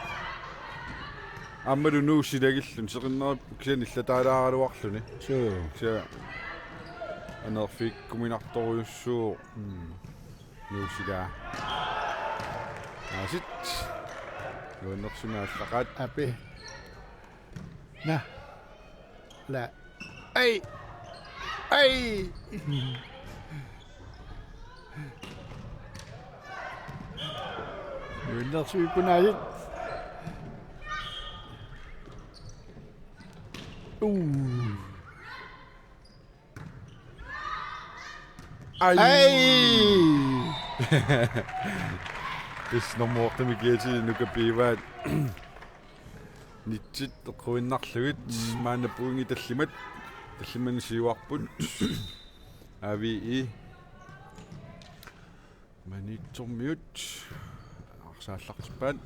Aammalu Nuuk silagilluni, seqinnerippoq kisianni illataalaaraluarluni. Suu. Kisianni anerfiikkuminartorujussuuvoq. Mm. Nuuk silaa. Aasit. Nuannersumik aallaqaat. Api. Na. La. Ai. Ai. Nuannersuipput aasit. Uu. Ai. Ai. Tassa nummer otte-mi kiatilik Nuka Pivaat. Nitsit eqquinnarlugit, mm, maanna pointit tallimat. Tallimanik siuarput. Avi. Maniitsormiut. Arsaallartippaat.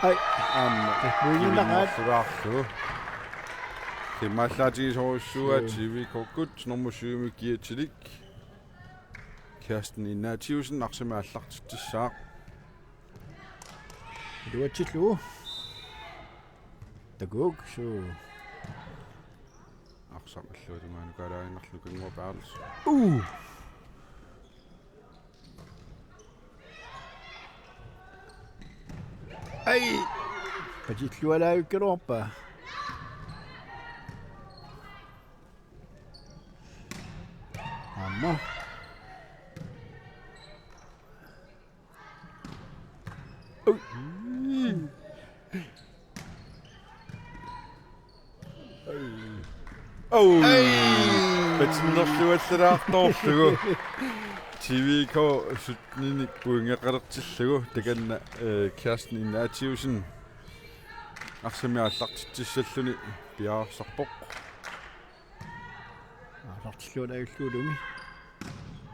Ai. Aamma. Pointit naqaat. Kivinnersugaarlu. Qimallaatigisorujussuuaat. Suu. T V K-kkut nummer syv-mi kiatilik Kirsten Ignatiussen arsamik aallartitsissaaq. Iluatsillugu. Takuuk, suu. Arsaq illuatungaanukaalaaginnarlugu Nukannguaq Berthelsen. Uu. Ai. Patillualaavikkaluarpaa. Aamma. Ui. Au. Ai. Patinnerluallalaartoorlugu. T V K sytten-inik pointeqalertillugu. Takanna, eh, Kirsten Ignatiussen arsamik aallartitsissalluni piareersarpoq. Aallartillugu ajulluulumi.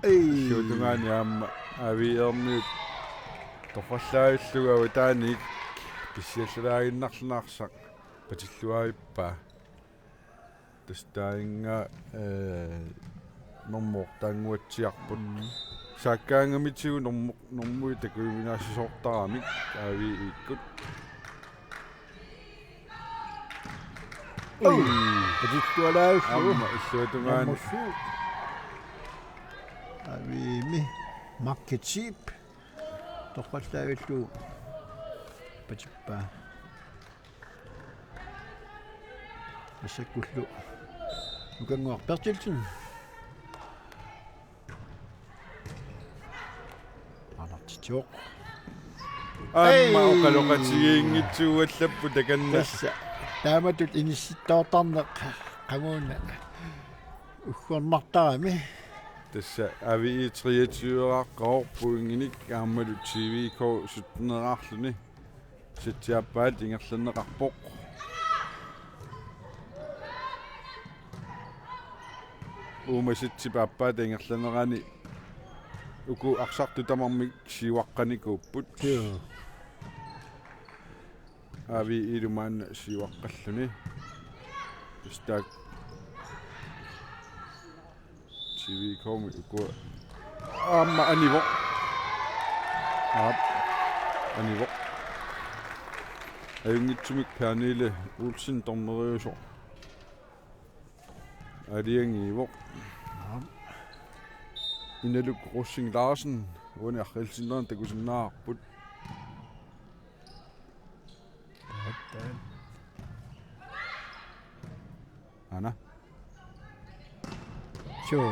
Ei. Illuatungaani aamma Aviiormiut torrallavillugu avataaniit pissiallalaaginnarluni arsaq patilluavippaa. Tassa taanna, eh, normu taannguatsiarput. Mm. Saakkaangamitigut normu, normui takujuminaassisoortaramik Aviikkut. Ui. Patillualaavillugu. Aamma illuatungaani. Nummer syv. Aviimi. Market Sheep. Torrallaavillugu. Patippaa. Massakkullu Nukannguaq Berthelsen. Aallartitsivoq. Aamma ei. Oqaloqatigiinngitsuugallapput takanna. Tassa. Taamatut inissittoortarneq qamuuna. Uggornartarami. Tassa A V E treogtyve-eqarpoq pointinik aammalu T V K sytten-eqarluni. Setsiaappaat ingerlanneqarpoq. Uuma setsip aappaata ingerlanerani uku arsartut tamarmik siuaqqanikuupput. Joo. A V E-lu maanna siuaqqalluni. Pistak. T V K-mi uku. Aamma anivoq. Aap. Anivoq. Ajunngitsumik Pernille Olsen dommeriusoq. Aalajangiivoq. Aap. Inaluk Rosing Larsen. Uani arriilsinnerani takusinnaavarput. Taat, taat. Aana. Suu.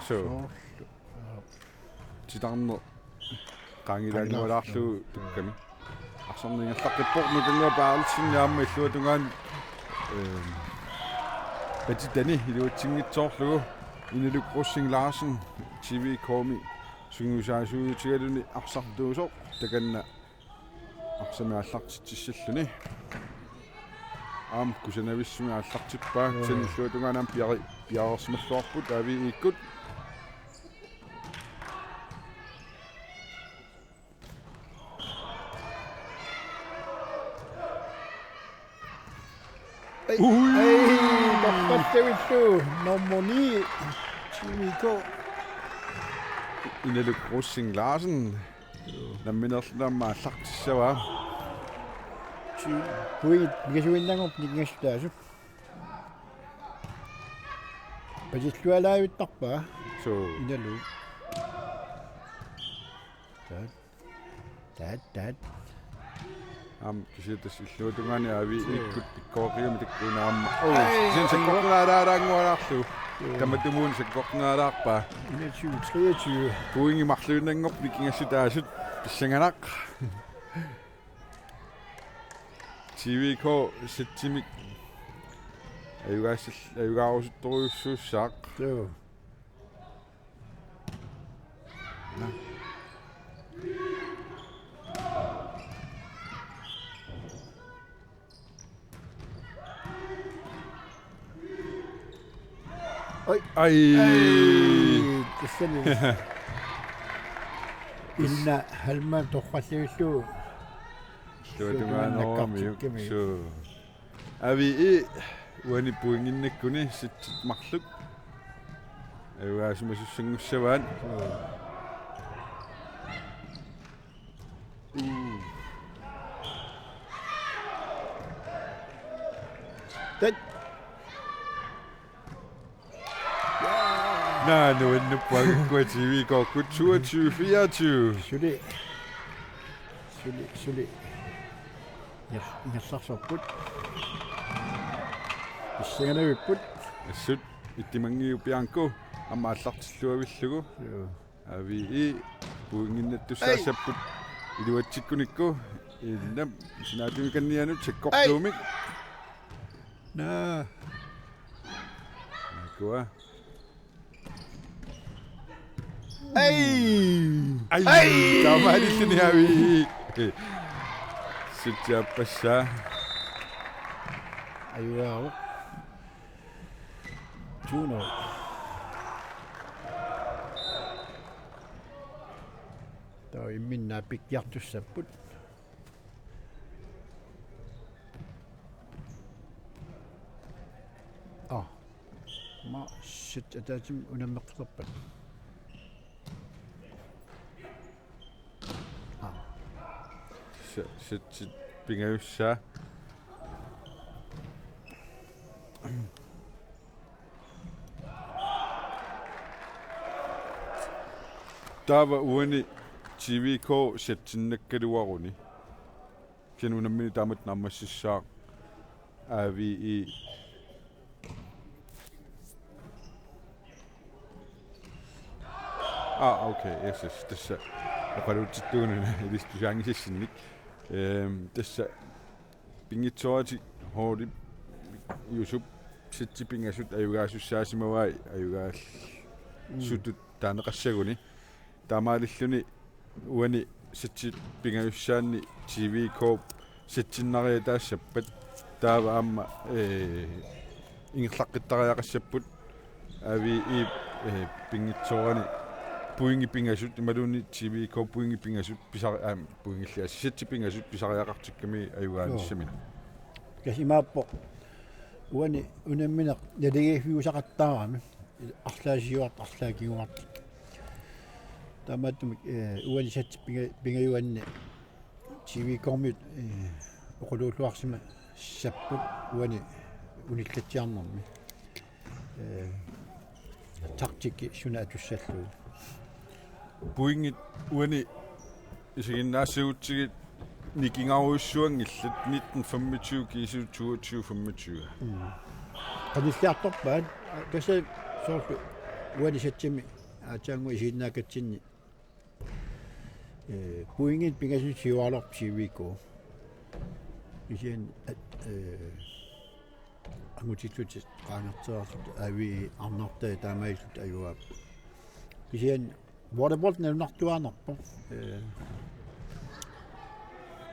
Suu. Soorlu. Titarneq qaangilaanngualaarlugu tukkami. Arsarneq ingerlaqqippoq, Nukannguaq Berthelsen aamma illuatungaani, ehm, patitani iluatsinngitsoorlugu. Inaluk Rosing Larsen T V K-mi sungiusaasuutigaluni arsartuusoq takanna arsami aallartitsissalluni. Aamma kusanavissumik aallartippaa. Joo. Kisianni illuatungaani aamma piari-, piareersimalluarput A V E-kkut. Ai, ui, ai, torrallavillu nummer ni, T V K. Inaluk Rosing Larsen. Nammineerluni aamma aallartissavaa. Ti-, puigit, mikisuinnanngorput nikingassutaasut. Pasillualaavittarpaa. Suu. Inaluk. Taat. Taat, taat. Aamma kisianni tassa illuatungaani A V E-kkut pikkoreqigami takuuna aamma. Oo, ai, kisianni ai, sakkortunaalaaraanngualaarlugu. Joo. Tamatumuuna sakkortunaalaarpaa. Enogtyve treogtyve. Pointit marluinnanngorput nikingassutaasut, pissanganaq. T V K setsimik ajugaassal-, ajugaarusuttorujussuussaaq. Joo. Oj. Ai. Ai, tassani. Inna Halma torrallavillugu. Illuatungaanoorumiuk. Illuatungaannakkakkikkami. Suu. A V E uani pointinnakkuni setsit marluk ajugaasimasussanngussavat. Suu. Tat. Naa, nuannerpoq uku T V K-kkut, toogtyve fireogtyve. Suli. Suli, suli. Ja, ingerlaarsorput. Pissanganarput. Assut, Ittimanngiup Bianco aamma aallartilluavillugu. Joo. A V E pointinnattussaassapput. Ei. Iluatsikkunikku. Innap sinaatimikannianut sakkortuumik. Ei. Naa. Nakua. Ei. Ai, ai. Taamaalilluni A V E. Setsiaappassaa. Ajugaavoq. Two nul. Taava imminnut pikkiartussapput. Aa. Aamma set ataatsimik unammeqqisarpat. Aa. Se-, setsit pingajussaat. Taava uani T V K setsinnakkaluaruni. Kisianni unammineq taamatut naammassissaaq A V E. Aa, okay, yes, yes, tassa. Oqaluutsittuununa ilissi tusaanngisassinnik. Ehm, tassa. Pinngitsooratik holdip Jusup Setsit pingasut ajugaasussaassimavai, ajugaallisutut taaneqassaguni. Taamaalilluni uani setsit pingajussaanni T V K setsinnariataassappat, taava aamma, ee, ingerlaqqittariaqassapput. Avi Iip, ee, pinngitsoorani pointit pingasut imaluunniit T V K pointit pingasut pisari-, aam, pointiliaasi setsit pingasut pisariaqartikkami ajugaanissamina. Tassa imaappoq uani unammineq naligiiffiusaqattaarami. Arlaat siuartut, arlaat kinguartut. Taamaattumik, ee, uani setsit pinga-, pingajuanni T V K-miut, ee, oqaluulluarsimassapput uani unillatsiarnermi. Ee, taktikki suna atussallugu. Pointit uani isiginnaassagutsigit nikingarujussuanngillat, nitten femogtyve kiisami toogtyve femogtyve. Mm. Qanilliartorpaat, tassa soorlu uani setsimi aatsaannguaq isiginnaakatsinni. Ee, pointit pingasut siuaraluarput T V K. Kisianni, at-, ee, angutillutik qaangertereersut Avi Iip arnartai taamaalillutik ajugaapput. Kisianni volleyball nalunartuaannarpoq. Ee,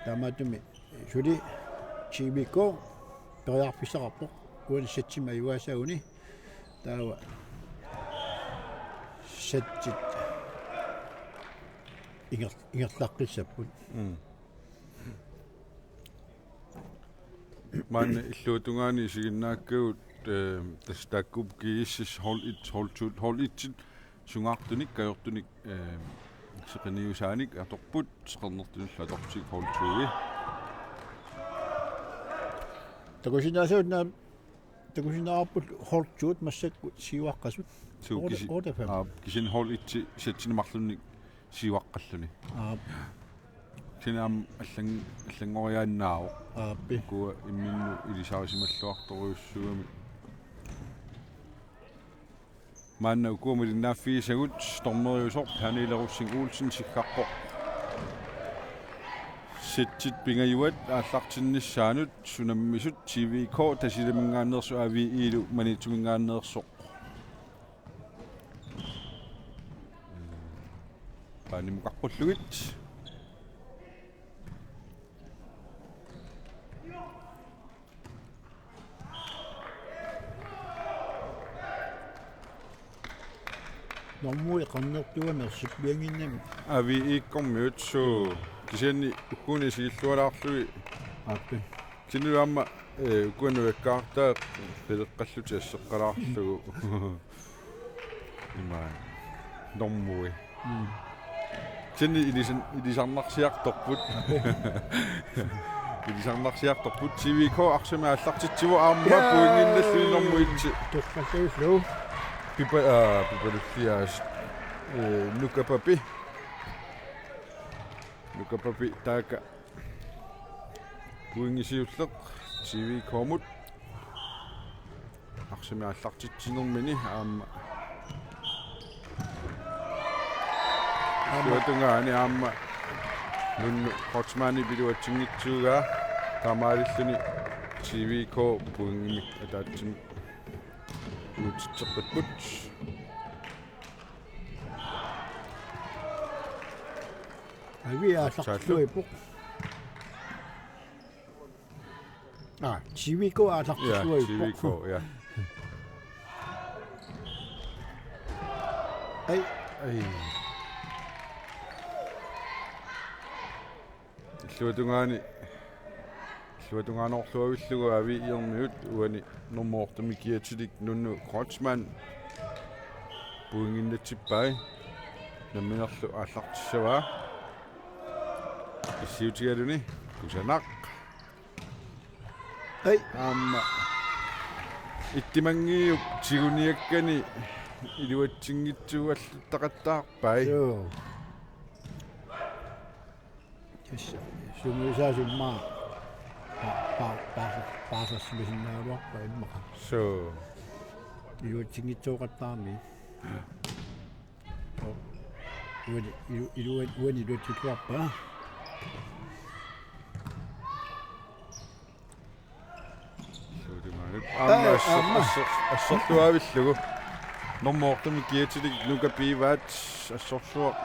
taamaattumik suli T V K periarfissaqarpoq uani setsimik ajugaasaguni. Taava setsit inger-, ingerlaqqissapput. Mm. Maanna illuatungaani isiginnaakkagut, ee, tassa taakkuupput G S S hold et, hold to, hold et sungaartunik, kajortunik, ee, seqiniusaanik atorput, seqernertunillu atortut hold to-i. Takusinnaassavat una, takusinnaavarput hold to-t massakkut siuaqqasut. Suu, otte, kisi-, otte fem. Aa, kisianni hold et setsinik marlunnik siuaqqalluni. Aa. Kisianni aamma allan-, allanngoriaannaavoq. Aappi. Ukua imminnut ilisarisimalluartorujussuugami. Maanna ukua malinnaaffigisagut, dommeriusoq Pernille Rosing Olsen siggaqquaq. Setsit pingajuat aallartinnissaanut unammisut T V K Tasiilaminngaanneersoq Avi Iilu Maniitsuminngaanneersoq. Paanimut qaqqullugit. Normui qannertuami ersippiannginnami. Avi Iikkormiut, suu, kisianni ukkuuna isigillualaarlugit. Aappi. Kisianni aamma, ee, ukua nujakkaartaat qeqqallutik asseqqalaarlugu. Ima. Normui. Mm. Kisianni ilisan-, ilisarnarsiartorput. Ilisarnarsiartorput. T V K arsamik aallartitsivoq aamma. Jaa! Pointinnarluni normu et. Toqqassavillu. Pipa-, aa, Pipalulliaas. Ee, Nuka Papi. Nuka Papi taakku. Pointit siulleq T V K-mut. Arsamik aallartitsinermini aamma. Aamma. Illuatungaani aamma Nunnu Kreutzmannip iluatsinngitsuugaa, taamaalilluni T V K pointimik ataatsimik uutitseqqipput. Avi aallartillugu ippoq. Aa, T V K aallartillugu ippoq. Ja, T V K, ja. Ai. Ai. Illuatungaani, illuatungaanorluavillugu Avi Iikkormiut uani normu ottemik kiatilik Nunnu Kreutzmann pointinnatsippai, namminerlu aallartissavaa. Issiutigaluni kusanaq. Ai. Aamma ittimanngiuk tiguniakkani iluatsinngitsuugalluttaqattaarpai. Joo. Tassa sumuisaasummaa pa-, pa-, pa-, paasarsimasinnaagaluarpaa immaqa. Suu. Iluatsinngitsooqattaarami. Oo. Uani, ilu-, ilu-, uani iluatsilluarpaa. Suutumaanut. Aamma Aamma. Assor-, assorluaavillugu. Normu ottemik kiatilik Nuka Pivaat assorsuaq.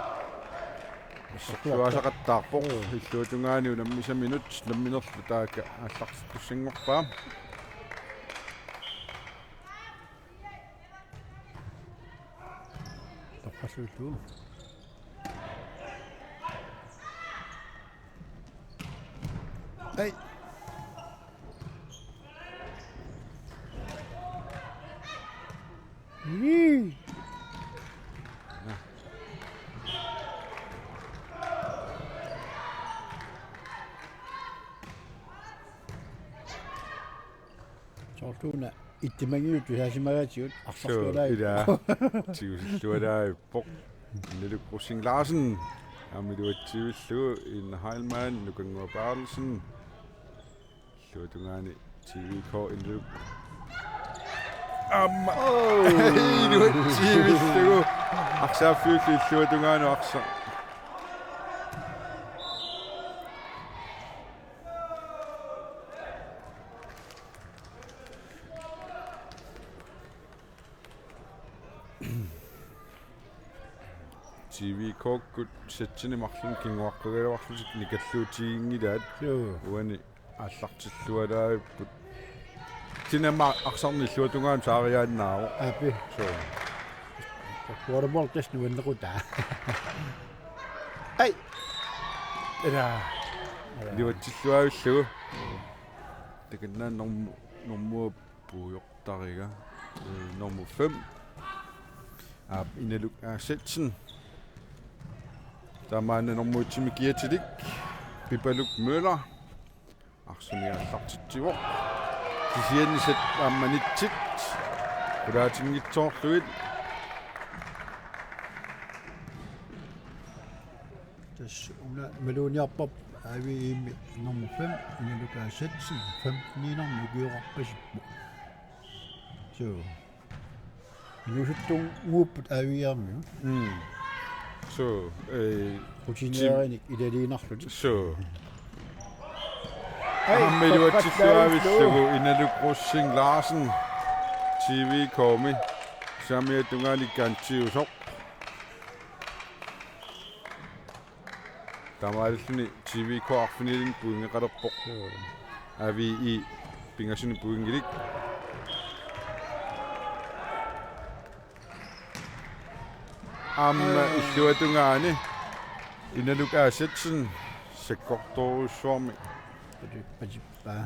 Assorsuaq. Assorsuaq asaqattaarpoq. Joo. Illuatungaani unammisaminut namminerlu taakku aallartittussanngorpaa. Toqqassuillugu. Hej. Ii. Soorlu una ittimangiut tusaasimagaatigut. Suu, arsarlualaai. Ilaa. Tigusillualaappoq. Inaluk Rosing Larsen. Aamma iluatsiivillugu Ina Heilmann, Nukannguaq Berthelsen. Illuatungaani T V K Inaluk. Aamma. Oh. Iluatsiivillugu. Arsaaffiullu illuatungaanut arsaq. T V K-kkut sætsini marlunni kinguaqqagaluarlutik nikalluutiginngilaat. Joo. Uani aallartillualaavipput. Sinama arsarneq illuatungaanut saariaannaavoq. Aappi. Suu. Waterboard test nuannequtaa. Ai. Ila. Iluatsilluaavillugu. Takanna normu-, normu puujortariga. Øh, nummer fem. Aap, Inaluk Aasatsen. Taamaanna nummer et-imi kiatilik. Pipaluk Møller. Arsuni aallartitsivoq. Kisianni sat aamma nitsit. Qulaatinngitsoorlugit. Tassa una maluuniarparput A V E-mi nummer fem, Inaluk Aasatsen, femten-iinnarmik ukioqarpasippoq. Suu. Inuusuttunnguupput A V E-mi. Mm. Suu, øh, rutineerinik ilaliinnarlutik. Suu. Ai, aamma iluatsilluaavillugu Inaluk Rosing Larsen. T V K-mi. Saamiata tungaani kantiusoq. Taamaalilluni T V K arfinilimmik pointeqalerpoq. Joo. A V E pingasuni pointilik. Aamma illuatungaani Inaluk Aasatsen sakkortoorujussuarmik. Pati-, patippaa.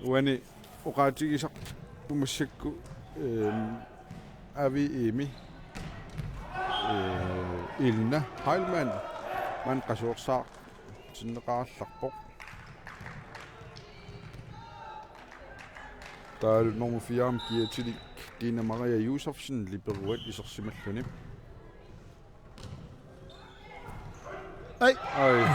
Uani oqaatigisarput massakkut, øhm, A V E-mi, øh, Elna Heilmann, maanna qasuersaartinneqarallarpoq. Taavalu nummer fire-mi kiatilik Dina Maria Josefsen, liberuat isersimalluni. Ai. Ai.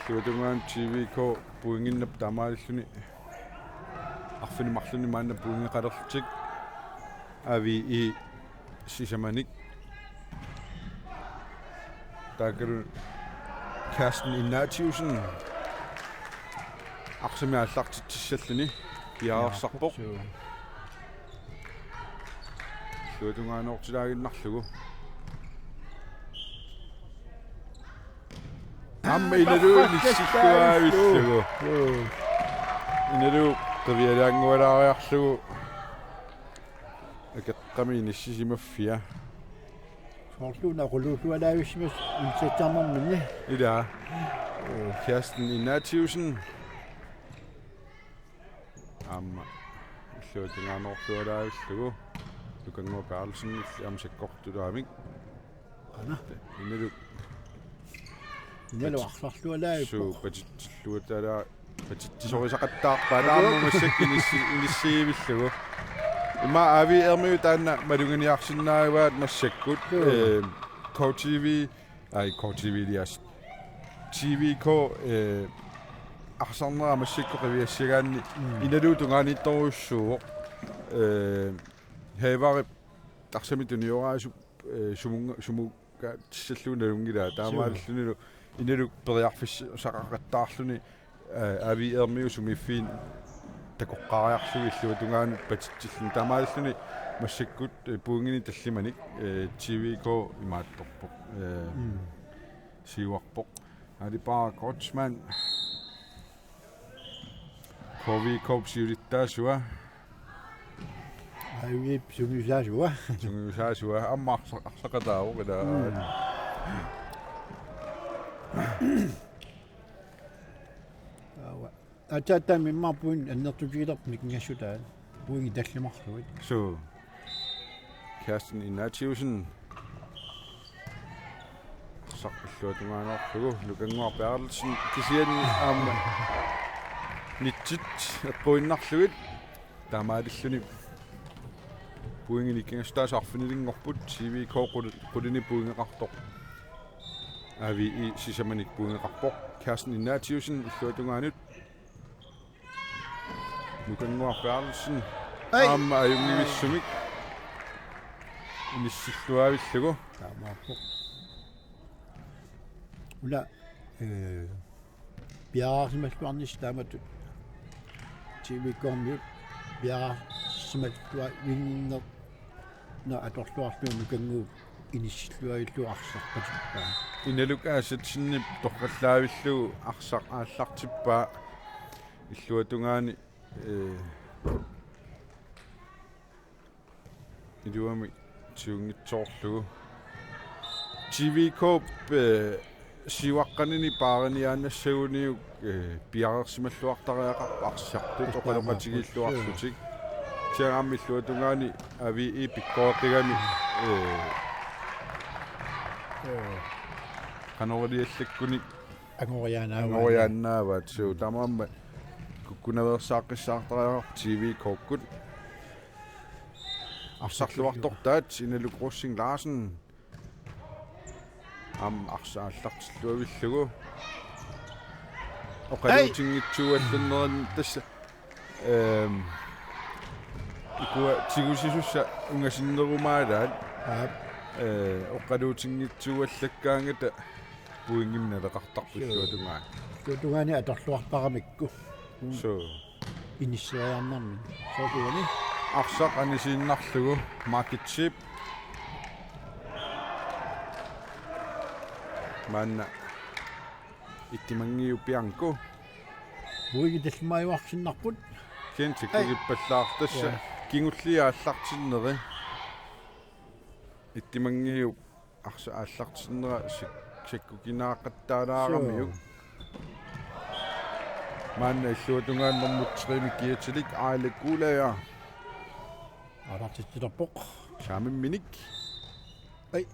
Illuatungaani T V K pointinnap taamaalilluni. Arfineq-marlunni maanna pointeqalerlutik. A V E sisamanik. Taakkualu Kirsten Ignatiussen. Arsami aallartitsissalluni piareersarpoq. Suu. Illuatungaanuortilaaginnarlugu. Aamma Inaluk inissilluaavillugu. Joo. Inaluk qivialaanngualaariarlugu. Akeqqami inissisimaffia. Soorlu una oqaluullualaavissimasut insertarnerminni. Ilaa. Øh, Kirsten Ignatiussen. Aamma illuatungaanuorlualaavillugu. Nukannguaq Berthelsen illi aamma sakkortulaamik. Ana. Inaluk. Inaluk arsarlualaavipput. Suu, patitsilluatalaa-, patitsisorisaqattaarpaat. Aamma massakkut inissi-, inissiivillugu. Ima A V E-miut taanna maluginiarsinnaavaat massakkut. Joo. Øh, K T V, ai, K T V-lias. T V K, øh, arsarnera massakkut qiviassagaanni. Mm. Inaluk tungaaniittorujussuuvoq. Øh, Havarip tarsami tunioraasup, øh, sumunga-, sumukaatsillugu nalunngilaa. Suu. Taamaalillunilu Inaluk periarfissaqaqattaarluni Aa, A V E-miut sumiiffiit takoqqaariarlugit illuatungaanut patitsilluni. Taamaalilluni massakkut, eh, pointinik tallimanik, eh, T V K imaattorpoq. Eh, Mm. Siuarpoq. Alipaa Kreutzmann. K V K-p siulittaasua. Aivip sungiusaasua. Sungiusaasua. Aamma arsa-, arsaqataavoq ilaa. Mm. Aava. Aatsaat taama immaqa pointit annertutigilerput nikingassutaat. Pointit tallimarlugit. Suu. Kerstin Ignatiussen. Arsaq illuatungaaneerlugu, Nukannguaq Berthelsen kisianni aamma nitsit eqquinnarlugit. Taamaalilluni pointit nikingassutaasa arfinilinngorput, T V K qul-, qulinik pointeqartoq. A V E sisamanik pointeqarpoq. Kerstin Ignatiussen illuatungaanut. Nukannguaq Berthelsen. Ai. Aamma ajunngivissumik inissilluaavillugu. Taamaappoq. Una, eh, piareersimalluarnissaq taamatut T V K-miut piareersimalluavinnginneq- -neq atorluarlugu Nukannguup inissilluavillugu arsaq patippaa. Inaluk Asatsenip torrallaavillugu arsaq aallartippaa illuatungaani, eh, iluamik siunngitsoorlugu. T V K-p, eh, siuaqqanini paariniaannassaguniuk, eh, piareersimalluartariaqarpoq arsartut oqaloqatigiilluarlutik. Kisianni aamma illuatungaani A V E pikkoreqqigami, eh, eh, qanoriliallakkunik angoriaannaavaat. Angoriaannaavaat. Suu, taamaammat kukkunaveersaaqqissaartariaqarpoq T V K-kkut. Arsarluartortaat Inaluk Rosing Larsen. Aamma arsaq aallartilluavillugu. Oqaluutinngitsuuallanneranni tassa, ehm, ukua tigusisussat ungasinnerumaalaat. Aap. Eh, oqaluutinngitsuuallakkaangata pointimik naleqartarput. Suu. Illuatungaani. Illuatungaani atorluartaramikku. Suu. Inisseriarnermini. Soorlu uani. Arsaq anisiinnarlugu Margit Zeeb. Maanna Ittimanngiup Bianco. Pointit tallimaajuarsinnarput. Kisianni takkukippallaartoq tassa. Ja. Kingulliit aallartinneri. Ittimanngiup arsaq aallartinnera sik-, sakkukinaaqattaalaaramiuk. Suu. Maanna illuatungaani nummer tre-mik kiatilik Aile Guldager. Aallartitsilerpoq. Saamimminik. Ai.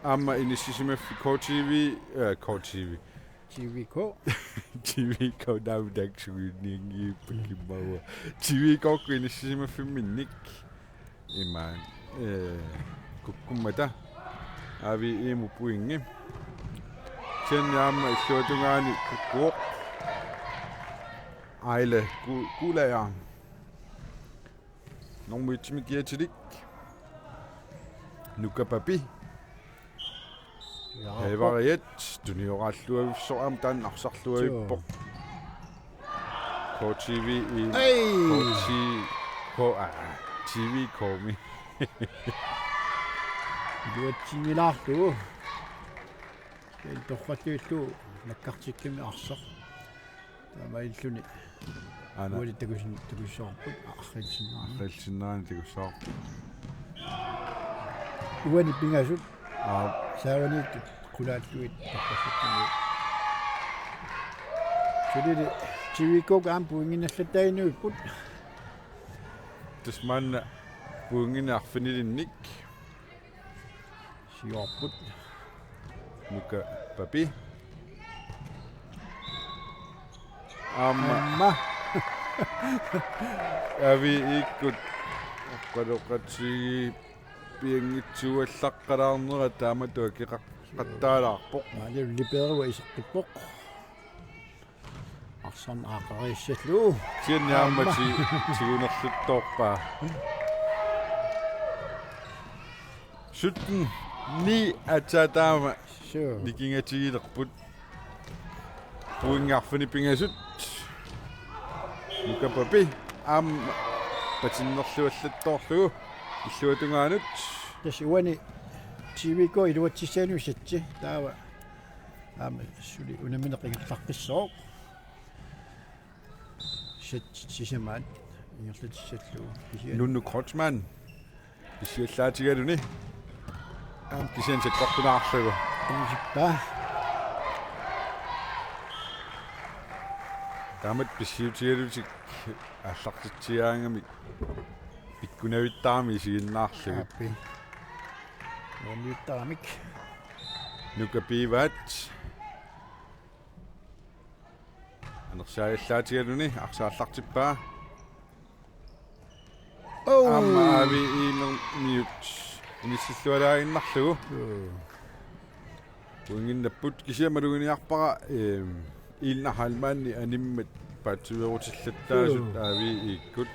Aamma inissisimaffik K T V, eh, K T V. T V K. T V K naamik taakku sungiunnianngivippakka immaqa. T V K-kkut inissisimaffimmik. Imaak, eh, kukkummata A V E-mut pointit. Kisianni aamma illuatungaani kukkuvoq. Aile Gu-, Guldager. Nummer et-imik kiatilik. Nuka Papi. Ja. Hevariat, tunioraalluavissoq aamma taanna arsarluavippoq. Joo. K T V i. Ei! K T K, ah, T V K-mi. Iluatsinngilaarlugu. Kisianni torrallutillu nakkartikkami arsaq. Taamaalilluni. Aana. Uali takusin-, takussavarput, arriilsinnaani. Arriilsinnaani takussavarput. Uani pingasut. Aap. Saavaniittut qulaallugit tappassattumi. Sulili T V K-kkut aamma pointinnginnallattaaginnarput. Tassa maanna pointinik arfinilinnik. Siorput. Nuka Papi. Aamma. Aamma. A V E-kkut. Oqaloqatigiit pianngitsuuallaqqalaarnera taamatut akeqaqqattaalaarpoq. Maali Libero iseqqippoq. Arsaq aaqqariassallugu. Kisianni aamma ti-, tigunerluttoorpaa. Sytten ni aatsaat taama. Suu. Nikingatigilerput. Pointit arfineq-pingasut. Nuka Papi aamma patinnerluallattoorlugu illuatungaanut. Tassa uani T V K iluatsissaanut setsi. Taava aamma suli unammineq ingerlaqqissaaq. Setsit sisamaat ingerlatissallugu. Kisianni Nunnu Kreutzmann. Pissiallaatigaluni. Aamma kisianni sakkortunaarlugu. Inisippaa. Taamatut pissiutigalutik aallartitsigaangamik pikkunavittarami isiginnaarlugit. Aappi. Nuanniuttaramik. Nuka Pivaat. Anersaajallaatigaluni arsaq aallartippaa. Oh. Aamma A V I-miut inissillualaaginnarlugu. Joo. Pointinnapput kisianni maluginiarpara, ehm, Ilna Heilmanni animmat paatsiveerutillattaasut Joo. A V I-kkut.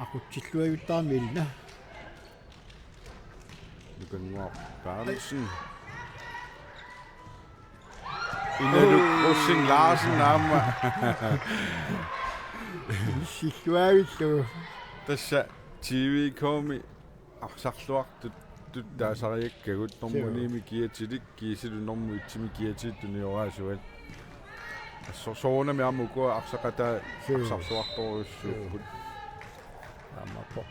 Aqutsilluajuttaarmi Ilna. Nukannguaq Berthelsen. Inaluk Rosing Larsen aamma. Silluavillu. Tassa T V K-mi arsarluartut taasariakkagut. Joo. Normu ni-mi kiatilik kiisilu normu et-imi kiatilik tunioraasuat. Assor soorunami aamma ukua arsaqataa Joo. arsarluartorujussuupput. Joo. Aamma po.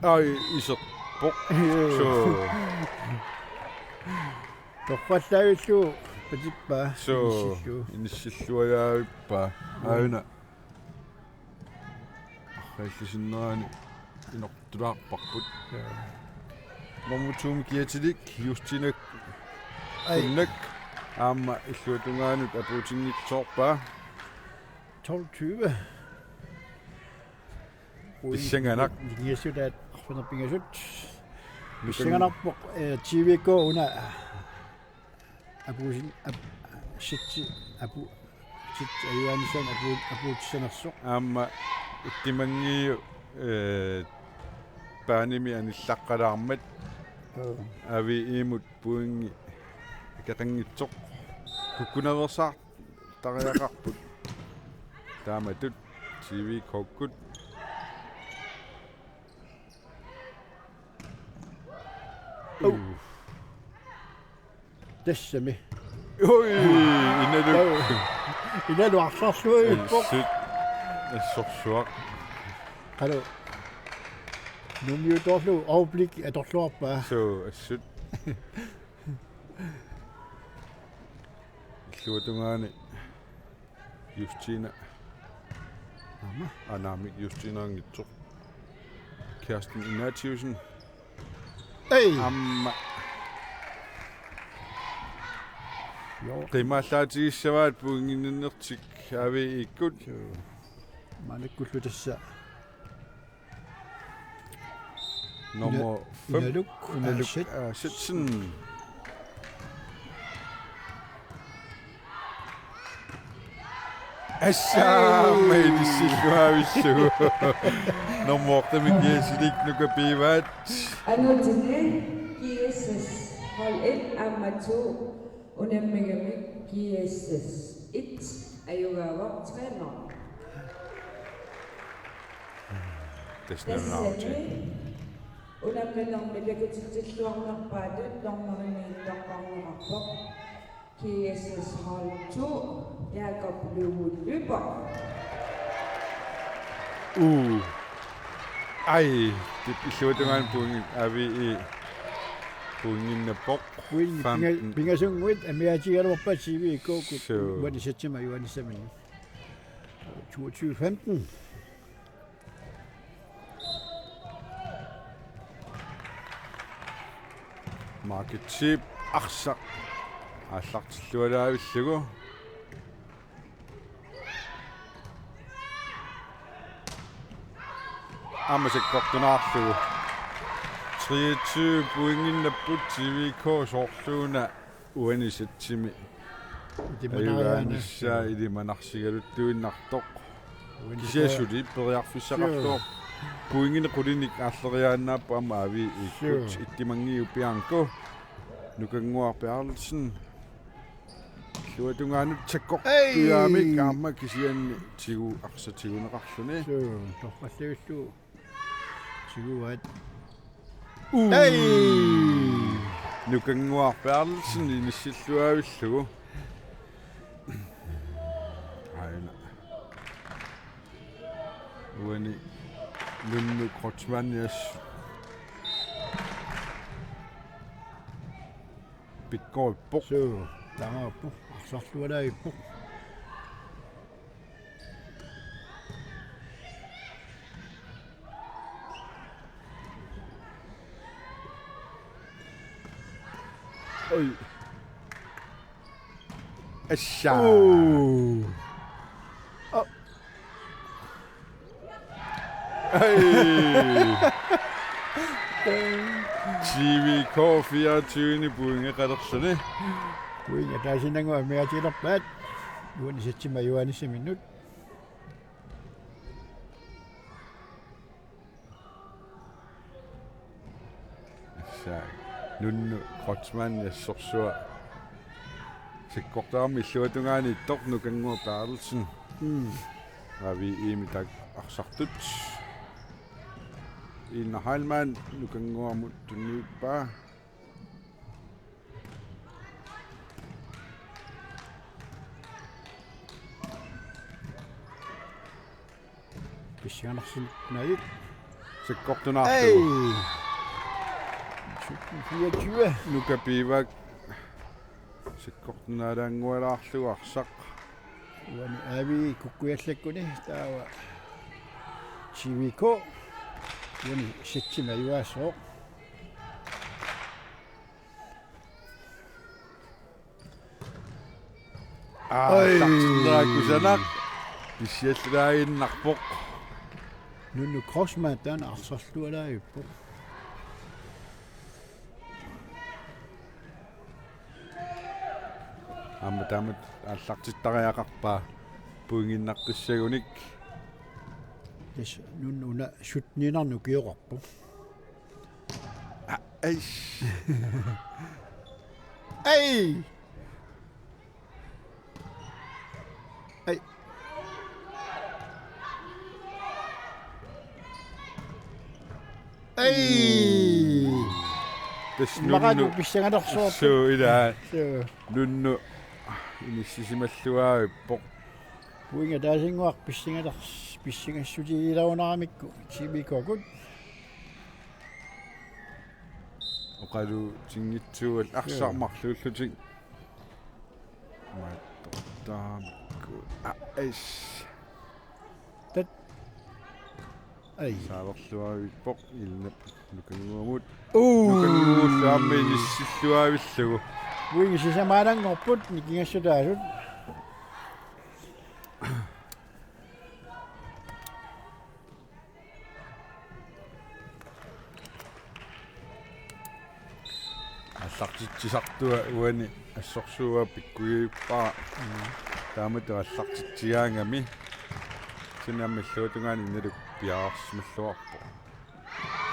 Ai, iserpoq. Joo. Suu. Torrallaavillugu patippaa. Suu. Inissillugu. Inissillualaavippaa. Mm. Aana. Arraallisinnerani inortulaarparput. Joo. Normu to-mi kiatilik Justina Ai. Kunnak aamma illuatungaanut apuutinngitsoorpaa. Tolv tyve. Pissanganaq. Niasutaat arfineq-pingasut. Nukan- Pissanganarpoq, eh, T V K una apuusin-, ap-, sitsi apu-, sitsi ajugaanissaanik apu-, apuutissanersoq. Aamma Ittimanngiu, eh, paanimi anillaqqalaarmat. Joo. A V I-mut pointit akeqanngitsoq. Kukkunaveersaar- tariaqarput. Taamatut T V K-kkut. Au. Uff. Tassami. Ui, Inaluk. Au. Inaluk arsarluarpoq. Assut. Assorsuaq. Qanoq. Nuummiutoorlugu overblik atorluarpaa. Suu, assut. Illuatungaani Justina. Aamma. Anaamik Justinaanngitsoq. Kerstin Ignatiussen. Ei! Aamma. Joo. Qimaallatigissavaat pointinnitik A V I-kkut. Joo. Maanakkullu tassa. Nummer Ina-, fem. Inaluk, Inaluk, Aasitsen. Aasitsen. Assa, Ei. Aamma inissilluavissugu. Nummer otte-mi kiasilik Nuka Pivaat. Anutini G S S hold et aamma to unammigamik G S S et ajugaavoq tre nul. Tassa nul aamma. Tassani unamminermi takutitsilluarnerpaatut dommerimiittoqqarneqarpoq G S S hold to, Jakob Lue Lyberth. Uu. Ai, det illuatungaani pointit A V I pointinnappoq. Pointit pinga-, femten. Pingasunnguit amiaatigaluarpaat T V K-kkut. Suu. Uani setsimik ajugaanissaminnut. Toogtyve femten. Margit Zeeb arsaq aallartillualaavillugu. Aamma sakkortunaarlugu. Treogtyve pointinnapput T V K soorluuna uani setsimi. Ilimanariaana. Ajugaanissaa ilimanarsigaluttuinnartoq. Uani kisianni suli periarfissaqartoq. Sure. Pointinik qulinik aalleriaannaapput aamma A V I-kkut. Sure. Ittimanngiu Bianco. Nukannguaq Berthelsen. Illuatungaanut sakkortujaamik. Ei! Aamma kisianni tigu arsaq tiguneqarluni. Suu, torralluillu tiguaat. Uu! Ei! Nukannguaq Berthelsen inissilluaavillugu. Aina. Uani Nunnu Kreutzmann, yes. Pikkorippoq. Suu, taamaappoq. Arsarlualaavippoq. Oj. Assa. Uu. Au. Ei. T V K fireogtyve-ni pointeqalerluni. Pointit ataasiinnannguaq amigaatigilerpaat. Uani setsimik ajugaanissaminnut. Assa. Nunnu Kreutzmann assorsuaq. Sakkortunermi illuatungaani ittoq Nukannguaq Berthelsen. Mm. A V E-mi taakku arsartut. Ina Heilmann Nukannguamut tunniuppaa. Pissanganarsinnaavik. Sakkortunaarlugu. Ei! Sytten fireogtyve. Nuka Pivaak. Sakkortunaalaanngualaarlugu arsaq. Uani A V E kukkujallakkuni taava T V K. Uani setsimik ajugaassooq. Aa, oj. Aallartinneq kusanaq. Issiallaaginnarpoq. Nunnu Kreutzmann taanna arsarlualaavippoq. Aamma taamatut aallartittariaqarpaa pointinnaqqissagunik. Tassa Nunnu una sytten-inarnik ukioqarpoq. Aa, ei. Ei! Ei. Ei. Tassa Nunnu. Immaqa pissangalersoq. Suu, ilaa. Suu. Nunnu inissisimalluaavippoq. Pointit ataasiinnguaq pissangalers-, pissangassutigilarunaramikku T V K-kkut. Oqaluutinngitsuugaluarlugit arsaq marluullutik. Maattortaamikku. Aa, ais. Tat. Ai. Saalerluarivippoq Ilnap Nukannguamut. Uu. Nukannguullu aamma inissilluaavillugu. Pointit sisamaanngorput nikingassutaasut. Aallartitsisartua uani assorsuaq pikkujuippara. Mm. Taamatut aallartitsigaangami. Kisianni aamma illuatungaani Nunnu piareersimalluarpoq.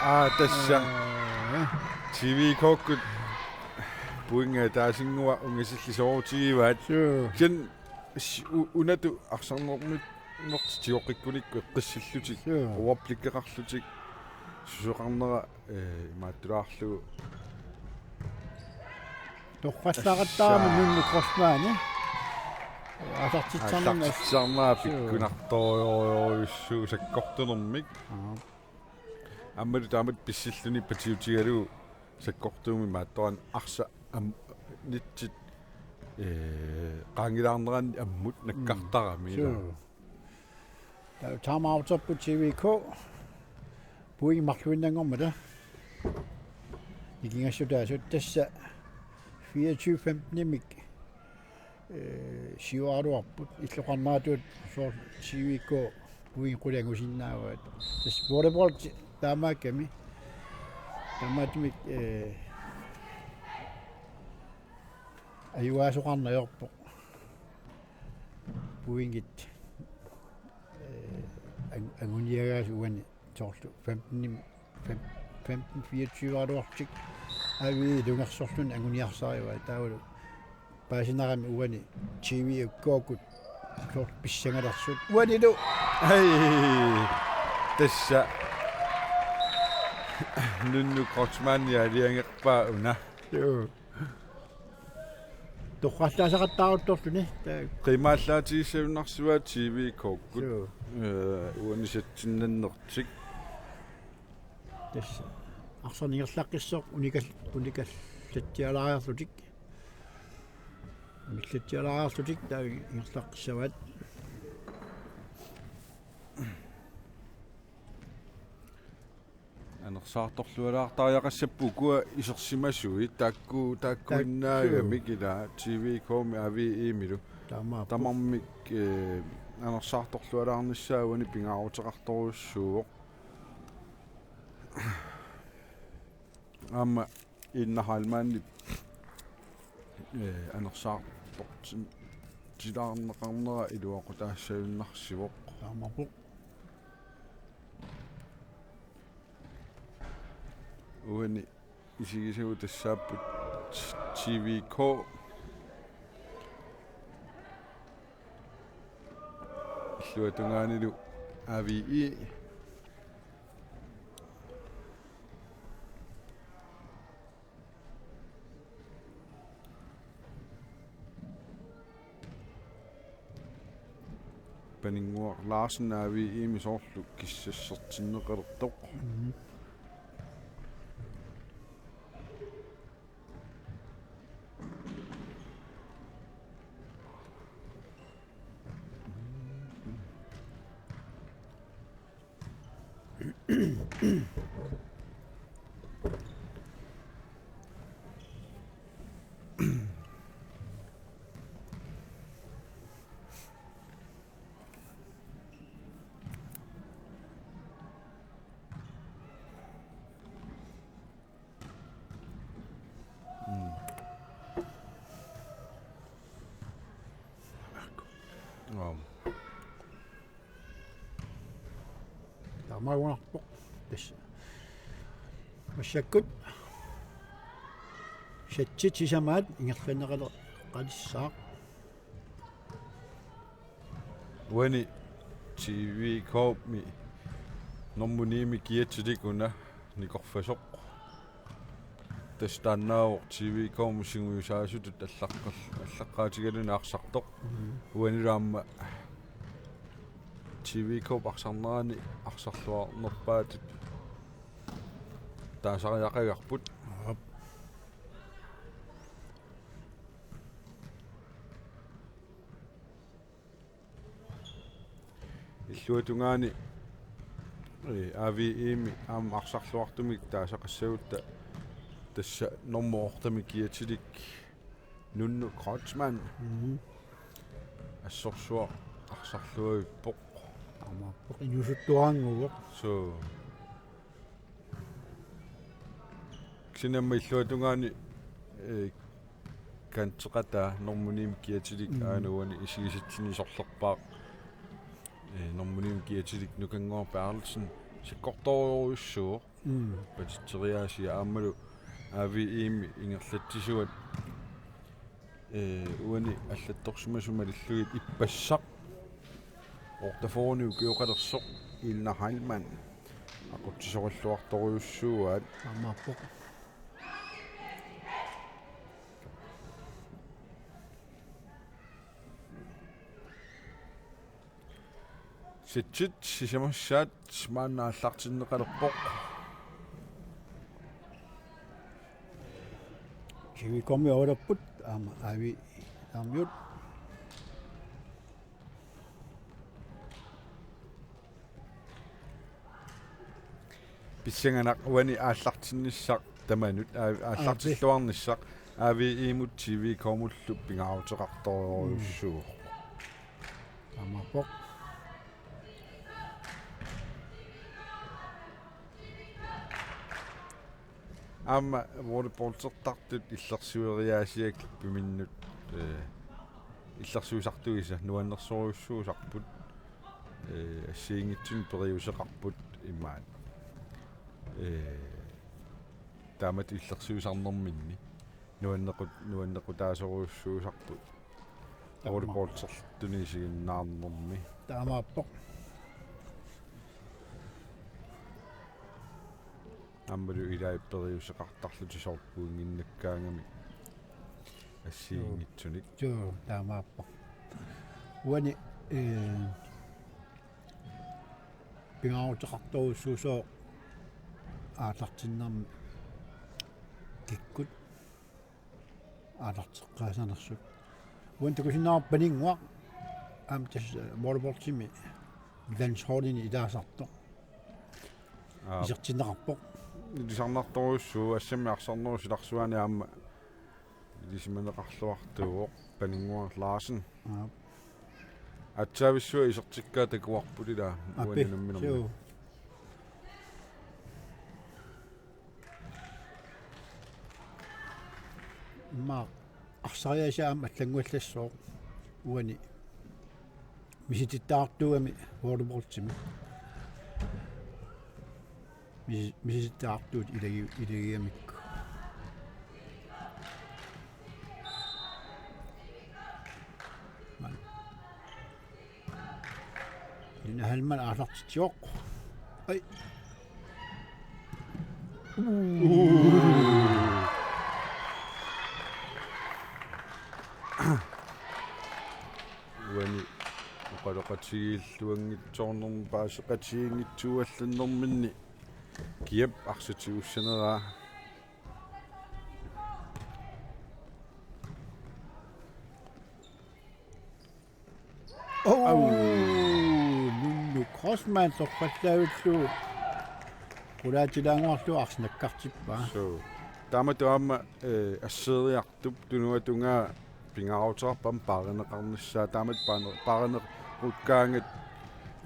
Aa, tassa. Aa. T V K-kkut pointit ataasiinnguaq ungasillit soorutigivaat. Suu. Kisianni s-, u-, unatut arsarnermit nertitsigoqqikkunikku eqqissillutik, suu, overblikkeqarlutik, susoqarnera, eh, imaattulaarlugu. Torrallaqattaarami. Assa. Nunnu Kreutzmanni. Aallartitsisarnera. Aallartitsisarnera, suu, pikkunartorujussuuvoq sakkortunermik. Aa. Aammalu taamatut pissilluni patsiutigalugu sakkortuumik imaattoq arsaq am-, nitsit, eh, qaangilaarneranni ammut nakkartarami. Mm. Suu. Taava timeouterput T V K. Pointit marluinnanngormata. Nikingassutaasut tassa fireogtyve femten-imik. Eh, siuaraluarput illoqarneratut soorlu T V K pointit qulit angusinnaavaat. Tassa volleyball taamaakkami. Taamaattumik, eh, ajugaasoqarneq ajorpoq. Pointit, eh, ang-, anguniagaasut uani soorlu femten-im-, fem-, femten fireogtyve-aluartik A V E ilungersorluni anguniarsarivaat taavalu paasinarami uani T V-kookkut soorlu pissangalersut. Uanilu. Ai, tassa Nunnu Kreutzmann aalajangerpaa una. Joo. Torrallaasaqattaaruttorluni. Taa- Qimaallaatigissagunarsivaat T V-kookkut. Joo. Ee, uani satsinnannertik. Tassa. Arsaq ingerlaqqissaaq unikal-, unikallattialaariarlutik. Unikallattialaariarlutik taava ingerlaqqissavaat. Anersaartorlualaartariaqassapput ukua isersimasuit taakku, taakkuinnaagami. Taakku. Ilaa T V-koomi A V E-milu. Taamaappoq. Tamarmik, ee, anersaartorlualaarnissaat uani pingaaruteqartorujussuuvoq. Aamma Ina Heilmannip, ee, anersaartortin-, tilaarneqarnera iluaqutaassagunarsivoq. Taamaappoq. Uani isigisagut tassaapput T V K. Illuatungaanilu A V E. Paninnguaq Larsen A V E-mi soorlu kissassertinneqalertoq. Mhm. Mm. Aam. Taamaagunarpoq. Tassa. Massakkut satsit sisamaat ingerlanneqaleqalissaaq. Uani T V K-mi normu ni-mi kiatilik una nikorfasoq. Tassa taannaavoq T V K-mi singuisaasutut allaqqal-, allaqqaatigaluni arsartoq. Mm. Uanilu aamma T V K-p arsarnerani arsarluarnerpaatip taasariaqagarput. Aap. Illuatungaani, ee, A V E-mi aamma arsarluartumik taasaqassagutta tassa normu otte-mi kiatilik Nunnu Kreutzmann. Mhm. Assorsuaq arsarluavippoq. Taamaappoq inuusuttuaraannguuvoq. Suu. Kisianni aamma illuatungaani, ee, kanteqataa normu ni-mi kiatilik. Mm. Aana uani isigisatsinni sorlerpaaq. Ee, normu ni-mi kiatilik Nukannguaq Berthelsen sakkortoorujussuuvoq. Mm. Patitseriaasia aammalu A V E-mi ingerlatsisuat, ee, uani allattorsimasut malillugit ippassaq otteogfyrre-ni ukioqalersoq Ina Heilmann aqutsisorilluartorujussuuaat. Taamaappoq. Satsit sisamassaat maanna aallartinneqalerpoq. T V K-mi oorlapput aamma A V E-miut. Pissanganaq uani aallartinnissaq tamanut, aa-, aallartilluarnissaq A V E-mut T V K-mullu pingaaruteqartorujussuuvoq. Mm. Taamaappoq. Aamma volleyballsertartut illersueriaasia klippiminnut, ee, illersuisartuisa nuannersorujussuusarput, ee, assigiinngitsunik periuseqarput imaat. Ee, taamatut illersuisarnerminni nuannequt-, nuannequtaasorujussuusarput. Taama. Volleyballserluni isiginnaarnermi. Taamaappoq. Aammalu ilai periuseqartarlutik soorlu pointinnakkaangamik assigiinngitsunik. Joo, taamaappoq. Uani, eh, pingaaruteqartorujussuusoq aallartinnermi kikkut aallarteqqaassanersut. Uani takusinnaavarput Paninnguaq aamma tassa volleyballimi landsholdini ilaasartoq. Aap. Isertinneqarpoq. Ilisarnartorujussuuvoq, assammik arsarnerup silarsuani aamma ilisimaneqarluartuuvoq Paninnguaq Larsen. Aap. Aatsaavissuaq isertikkaat takuarput ilaa. Aappi, uani namminermi. Suu. Immaqa arsariaasia aamma allannguallassooq uani misitittaartuugami volleyballimi. Mis-, misitittaartuut ilagi-, ilagigamikku. Nina Hallmann aallartitsivoq. Ai. Uani oqaloqatigiilluanngitsoornermi paaseqatigiinngitsuuallannerminni Kiap arsaq tigussaneraa. Oo, au. Nunnu Kreutzmann torrallavillugu qulaatilaannguarlugu arsaq nakkartippaa. Suu. Taamatut aamma, eh, asseeriartup tunuatungaa pingaaruteqarpoq aamma paarineqarnissaa, taamatut paarine-, paarineqarukkaangat,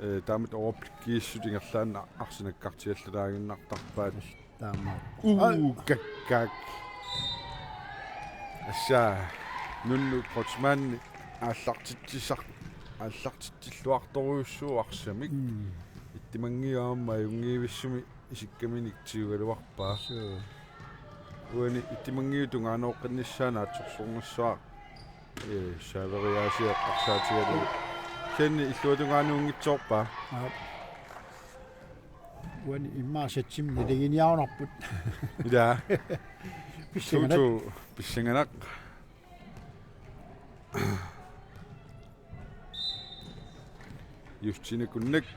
eh, taamatut overblikkiissut ingerlaannaq arsaq nakkartiallalaaginnartarpaat. Taama. Uu, ai. Kakkaak. Assa, Nunnu Kreutzmann aallartitsisar-, aallartitsilluartorujussuuvoq arsamik. Mm. Ittumanngiuk aamma ajunngiivissumik isikkaminik tigugaluarpaa. Suu. Uani ittumanngiup tungaanut oqinnissaa naatsorsornissaa, eh, serveriaasiat eqqarsaatigalugu. Kisianni illuatungaanuunngitsoorpaa. Aap. Uani immaqa satsimi nalinginiarunarput. Ilaa. Pissanganaq. Tutu, pissanganaq. Justine Kunnak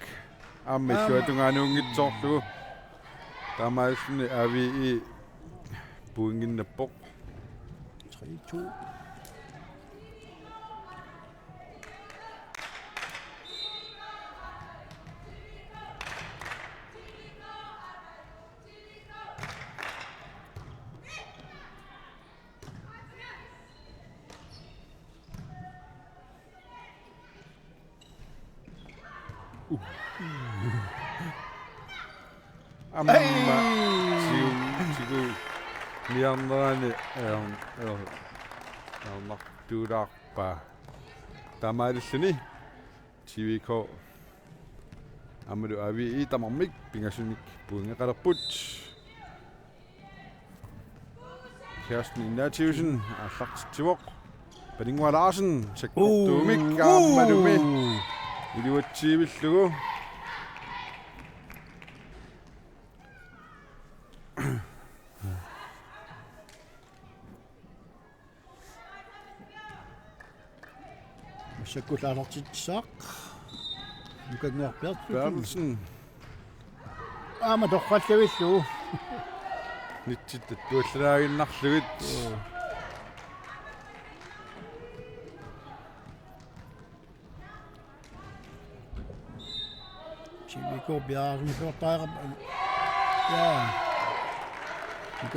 aamma, aamma illuatungaanuunngitsoorlugu. Taamaalilluni A V E pointinnappoq. Tre to. Aamma. Ei! Tiu-, tigu niarnerani, ehm, ehm, ehm, tuulaarpaa. Taamaalilluni T V K aammalu A V E tamarmik pingasunik pointeqalerput. Kerstin Ignatiussen aallartitsivoq. Paninnguaq Larsen sakkortuumik, uu, aammalumi iluatsiivillugu. Massakkut aallartitsissaaq. Nukannguaq Berthelsen. Berthelsen. Aamma torrallavillugu. Nitsit tattuallalaaginnarlugit. Joo. T V K piareersimasuartariaqarput. Ja.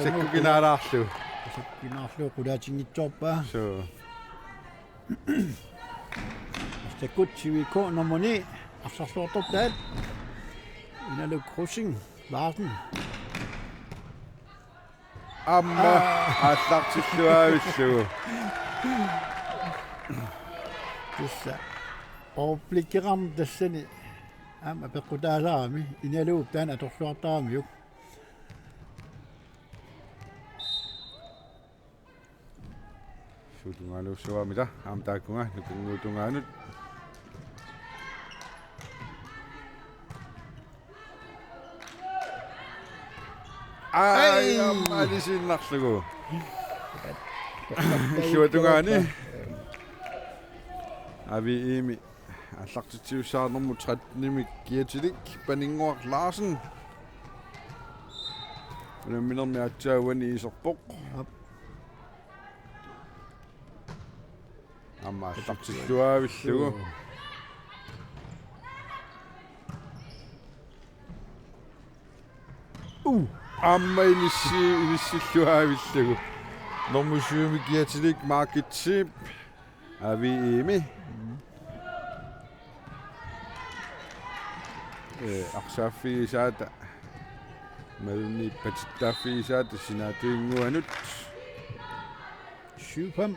Sakkukinaalaarlugu. Sakkukinaalaarlugu qulaatinngitsoorpaa. Suu. Massakkut T V K nummer ni arsarluartortaat. Inalu Krusing Larsen. Aamma, aa, aallartilluaavillugu. Tassa. Overblikkeqarneq tassani aamma peqqutaasarami, Inaluup taanna atorluartaramiuk. Tungaanut suaamita aamma taakkunga nukunguutungaanut. Ai, ai, aamma alisiinnarlugu. Illuatungaani. Aviimi aallartitsiussaarnermut tretten-imi kiatilik Paninnguaq Larsen. Unamminermi aatsaat uani iserpoq. Aap. Aamma aallartilluaavillugu. Uu. Aamma inissi-, inissilluaavillugu. Normu syv-imi kiatilik Margit Zeeb. Aviimi. Ee, arsaaffigisaata. Malunni patittaaffigisaata sinaatinnguanut. Syv fem.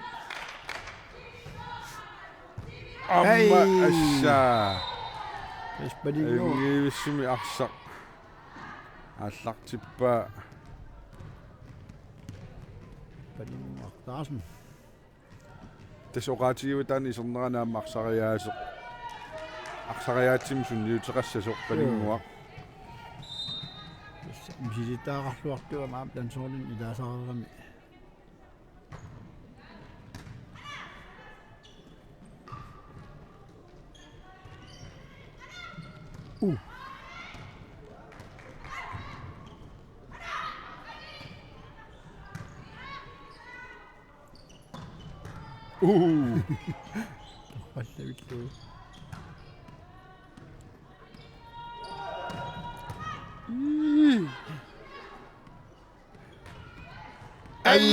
Aamma. Ai. Assa. Pas Paninnguaq. Ajunngivissumik arsaq aallartippaa. Paninnguaq Larsen. Tassa oqaatigivaat taanna isernerani aamma arsariaaseq. Arsariaatsimik sunniuteqassasoq Paninnguaq. Tassa misilittagaqarluartoq aamma landsholdimi ilaasareerami. Uu. Uu. Torrallavillugu. Ii. Ai!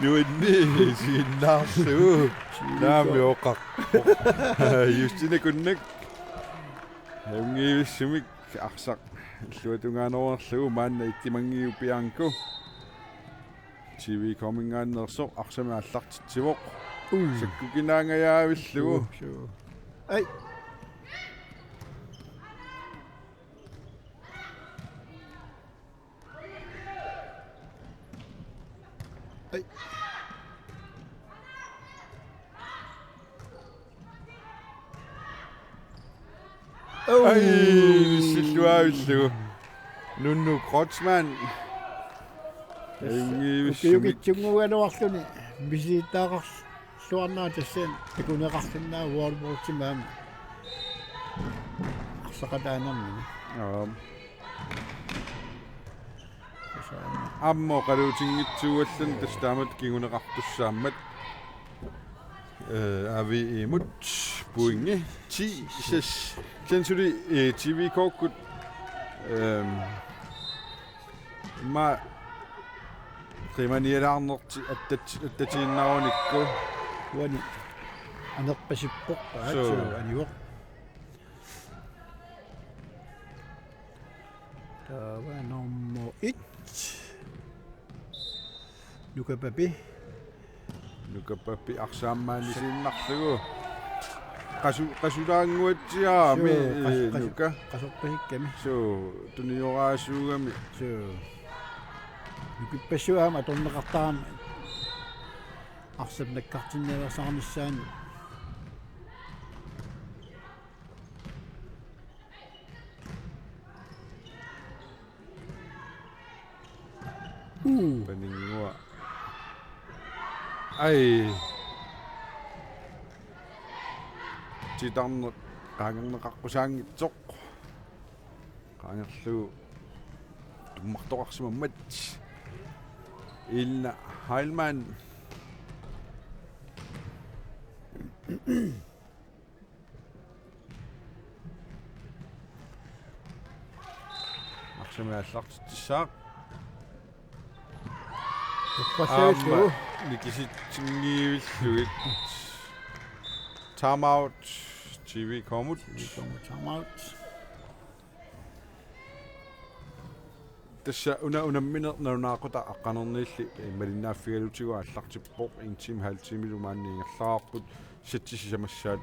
Nuanni siinnaarlu. Naamioqaq. Justine Kunnak. Ajunngivissumik arsaq illuatungaanerulerlugu maanna Ittimanngiu Bianco. T V K-minngaanneersoq arsamik aallartitsivoq. Uu. Sakkukinaangajaavillugu. Suu, suu. Ai. Ai. Au. Ai, missilluaavillugu. Nunnu Kreutzmann. Tassa. Ajunngivissumik. Ukiukitsunnguugaluarluni misilittagaqarluarnera tassani takuneqarsinnaavoq wallboardimik aamma. Arsaqataanermini. Aap. Tassa aamma. Aamma oqaluutinngitsuugallarni tassa taamatut kinguneqartussaammat. Ee, Aviimut pointi ti seks. Kisianni suli, ee, T V K-kkut, ehm, immaqa qimanialaarnertik attat-, attatiinnarunikku. Uani anerpasippoq, suu, aatsu anivoq. Taava nummer et. Nuka Papi. Nuka Papi arsaq aamma anisiinnarlugu. Qasu-, qasulaannguatsiarami. Suu, qas-, ee, qasu-, Nuka. Qasorpasikkami. Suu, tunioraasaagami. Suu. Nukippassuit aamma atorneqartarami. Arsap nakkartinnialersaarnissaanut. Uu. Paninnguaq. Ai. Titarneq qaangerneqaqqusaanngitsoq. Qaangerlugu tummartoqarsimammat. Elna Heilmann. Arsamik aallartitsissaaq. Torrassavillugu. Aamma nikisitsinngiivillugit. Time out. T V K-mut. T V K-mut time out. Tassa una unammineq nalunaaqutaq aqqaneq-marlunniilli, eh, malinnaaffigalutigu aallartippoq, en time, halv timelu maani ingerlareerput, sætti sisamassaat,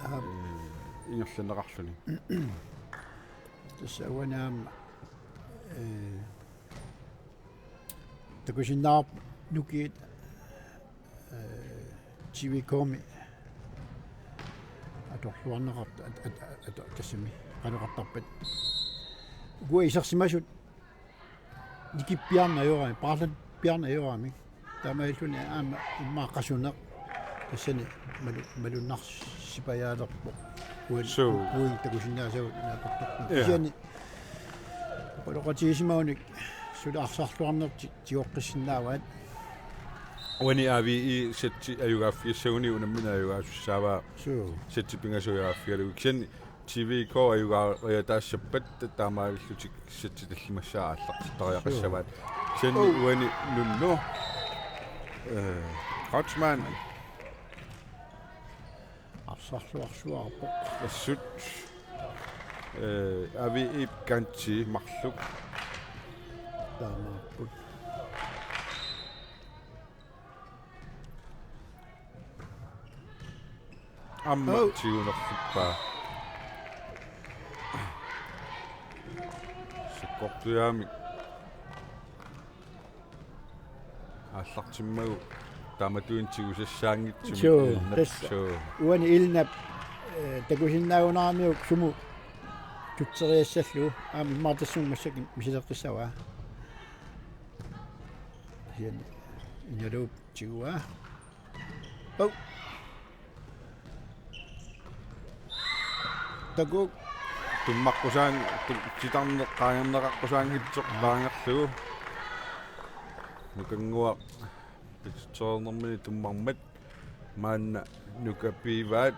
aap, eh, ingerlanneqarluni. Tassa uani aamma, eh, takusinnaavarput Nukiit, eh, T V K-mi atorluarneqart-, at-, at-, at-, tassami qanoq oqartarpat. Uku isersimasut nikippiarneq ajoramik, paarlappiarneq ajoramik. Taamaalilluni aamma immaqa qasuneq tassani malu-, malunnarsippajaalerpoq. Uan-, Suu. Uagut takusinnaasagut naapertorput. Ja. Kisianni oqaloqatigisimagunik suli arsarluarnertik tigoqqissinnaavat. Uani A V E setti ajugaaffigissagunik unammineq ajugaasussaavaa. Suu. Setti pingasut ajugaaffigalugu. Kisianni T V K ajugaariataassappat taamaalillutik setti tallimassaa aallartittariaqassavaat. Suu. Kisianni Oh. Uani Nunno. Eh, Kreutzmann. Arsarluarsuarpoq. Assut. Eh, A V E Kanti marluk. Taamaapput. Aamma Oh. Tigunerluppaa. Sakkortujaamik. Aallartimmagu taamatuinnik tigusassaanngitsumik Suu, Ilnap. Tassa. Suu. Uani Ilnap, eh, takusinnaagunaramiuk sumut tutseriassallugu aamma immaqa tassunga massakkut misileqqissavaa. Kisianni Inaluup tiguaa. Au. Takuuk. Tummaqqusaang-, tu-, titarneq qaangerneqaqqusaanngitsoq qaangerlugu. Nukannguaq pititsoornermini tummarmat maanna nukapiivaat.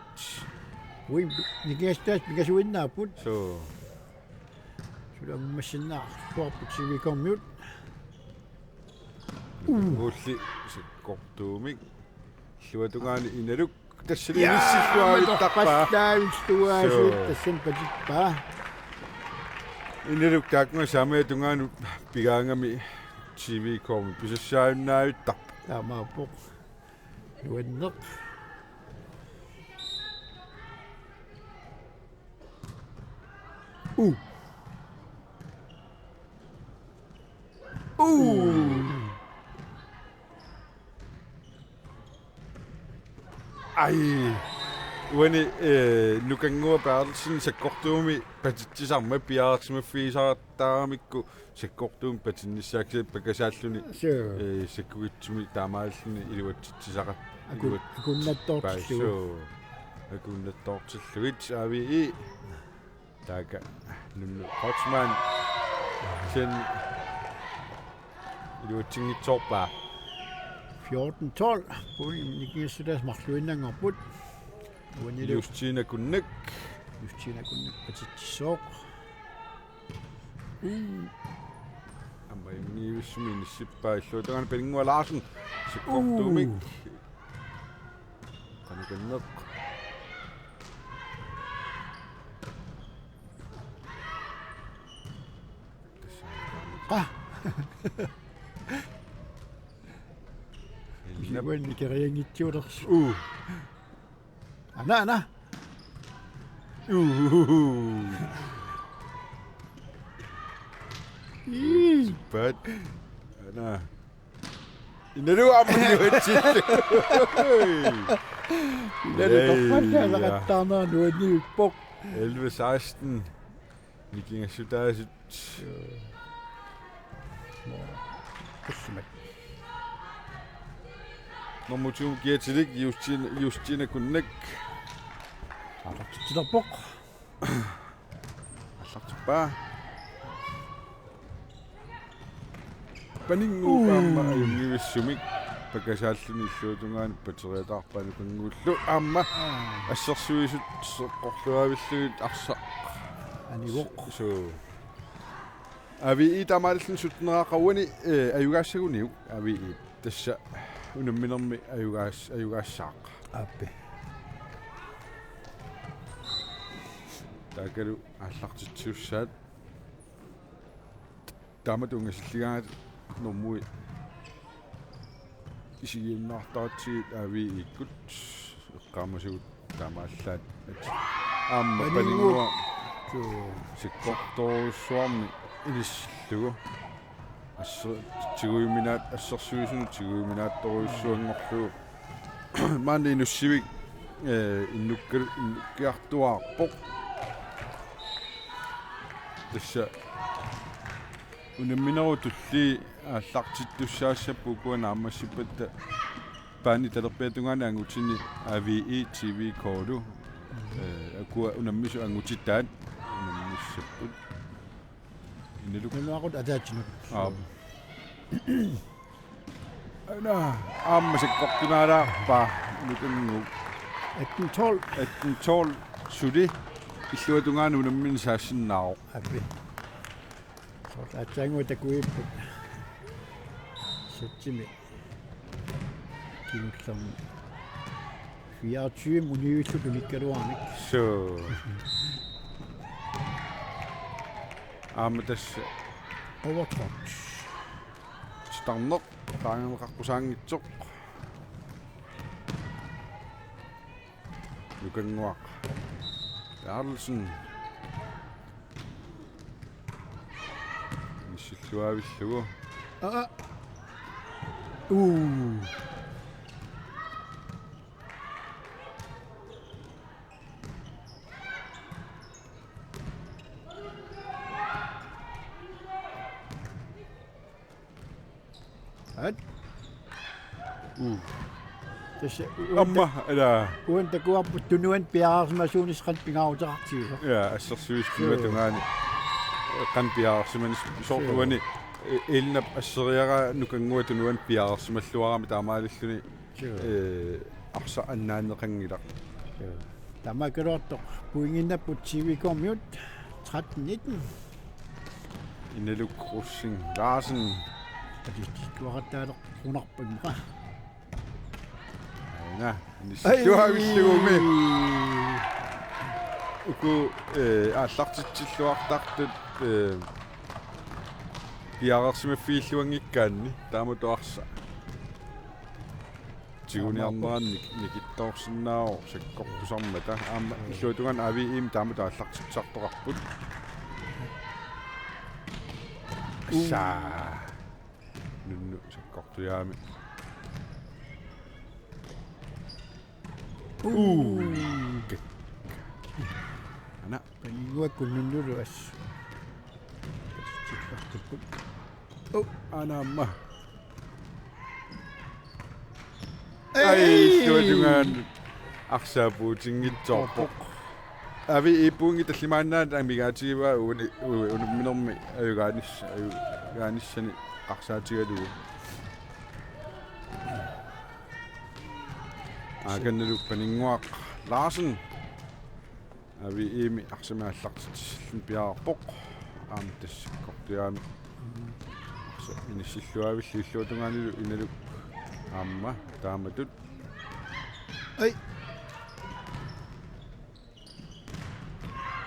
Ui, nikingassutaasut pingasuinnaapput. Suu. Suli ammassinnaarluarput T V K-miut. Uulli sakkortuumik. Illuatungaani Inaluk tassani Ja, inissilluaavittarpaa. Aamma torpallaavittuaasut Suu. Tassani patippaa. Inaluk taakkunga saamiata tungaanut pigaangami T V K-mi pisassaajunnaavittarpoq. Taamaappoq. Nuanneq. Uh. Uh. Ai. Uani, eh, Nukannguaq Berthelsen sakkortuumik patitsisarmat piareersimaffigisartaramikku sakkortuumik patinnissaakka pakasaalluni. Suu. Eh, sakkukitsumik taamaalilluni iluatsitsisaqat-, Aku-, iluatsitsippai. Akunnattoortillugu. Suu. Akunnattoortillugit A V E. Taakku Nunno Kreutzmann. Sen iluatsinngitsoorpaa. Fjorten tolv. Point nikingassutaasut marluinnanngorput. Uanilu Justina Kunnak. Justina Kunnak patitsissooq. Mm. Aamma immiivissumi inissippaa illuatungaani Paninnguaq Larsen. Sakkortuumik. Uh. Qanoq inneq. Qa. Ilnap. Uani kerianngitsuulersoq. Uh. Ana, ana. Uh. Ii. Pat. Ana. Inalu aamma iluatsillugu. Inalu Ei, torpallaaleqattaarnera ja. Nuanniippoq. Elleve seksten. Nikingassutaasut. Qismat. Nummer to kiatilik Justin, Justina Kunnak. Aallartitsilerpoq. Aallartippaa. Paninnguup aamma ajunngivissumik pakasaalluni illuatungaani pateriataarpaa Nukannguullu aamma assersuisut seqqorluaavillugit arsaq. Anivoq. Suu. A V E taamaalilluni sytteneraaqqa uani, eh, ajugaassaguniuk A V E. Tassa unamminermi ajugaas-, ajugaassaaq. Aappi. Taakkualu aallartitsisussaat. Taamatut ungasilligaangat normui isigiunnaartaratsigit A V E-kkut eqqaamasugut taamaallaat aamma Paninnguaq. Paninnguaq. Suu. Sakkortoorujussuarmik inissillugu. Asse-, tigujuminaat-, assersuisunut tigujuminaattorujussuanngorlugu. Maanna Inussivik, eh, innukka-, innukkiartuaarpoq. Tassa unamminerup tullia aallartittussaassapput ukua naammassippatta baani talerpiata tungaani angutini A V E T V K-lu. Eh, ukua unammisut angutitaat unammissapput. Inaluk. Nunaaqut ataatsinut. Aap. Aana, aamma sakkortunaalaarpaa Nukannguup. Atten tolv. Atten tolv suli illuatungaani unammineq saassinnaavoq. Aappi. Soorlu aatsaannguaq takuipput. Satsimi. Kingullermi. Fireogtyve uniuillu tunikkaluaramik. Suu. Aamma tassa. Overtrådt. Titarneq. Taanna qaqqusaanngitsoq. Nukannguaq. Carlsen. Missilluaavillugu. Aa. Uu. At. Uu. Tassa uan. Aamma, ta-, ila. Uani takuarput tunuani piareersimasuunissaq qanoq pingaaruteqartigisoq. Ja, assersuisut. Suu. Tunuata tungaani, eh, qanoq piareersimanersut soorlu. Suu. Uani, eh, Elnap asseriaraa Nukannguaq tunuani piareersimalluarami taamaalilluni. Suu. Eh, arsaq annaanneqanngilaq. Suu. Taamaakkaluartoq pointiinnapput T V K-miut tretten nitten. Inaluk Rosing Larsen. Atistikkuaqattaalerpunarput immaqa. Aana, inissilluaavillugumi. Ai. Uku, eh, aallartitsilluartartut, eh, piareersimaffigilluanngikkaanni, taamatut arsaq. Tiguniarnerannik nikittoorsinnaavoq sakkortusarmata. Aamma illuatungaani A V E-mi taamatut aallartitsisartoqarput. Assaa. Nunnu sakkortujaamik. Uu. Uu. Aana. Paninnguakkut Nunnulu assut. Patsitsillartupput. Oh, aana aamma. Ai, ai, illuatungaani arsaq puutinngitsoorpoq. A V E-p pointi tallimaannaat amigaatigivaa uani, u-, unamminermi ajugaanis-, ajugaanissanik arsaatigalugu. Aakannalu Paninnguaq Larsen. A V E-mi arsamik aallartitsilluni piareerpoq. Aamma tassa sakkortujaamik. Arsaq inissilluaavillugu illuatungaanilu Inaluk aamma taamatut. Ai.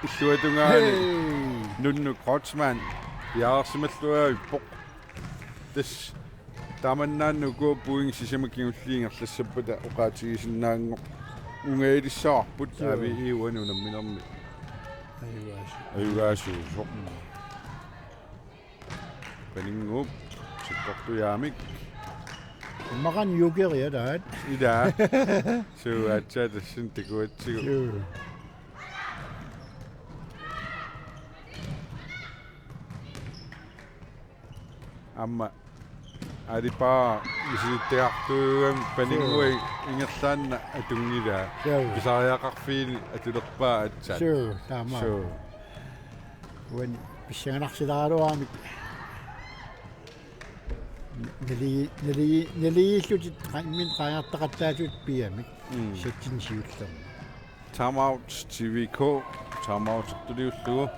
Illuatungaani. Hey. Nunnu Kreutzmann piareersimalluarpoq. Tassa taamannaana ukua pointit sisamat kingulliit ingerlassappata oqaatigisinnaanngorlugit ungajilissavarput. Joo. A V E uani unamminermi. Ajugaasu-. Ajugaasuusoq. Mm. Paninnguup sakkortujaamik. Immaqaana jokeria taanna. Ila. Suu, aatsaat tassani takuatsigu. Suu. Aamma aalipaa misilittagartuugami Paninnguaq. Suu. Ingerlaannaq atunngilaa. Suu. Pisariaqarfiini atulerpaa aatsaat. Suu, taama. Suu. Uani pissanganarsilaaraluaramik. Nali-, nali-, naligiillutit qa-, imminut qaangertaqattaartut piamik. Mm. Satsini siullermi. Timeout T V K. Timeout-ertuliullugu.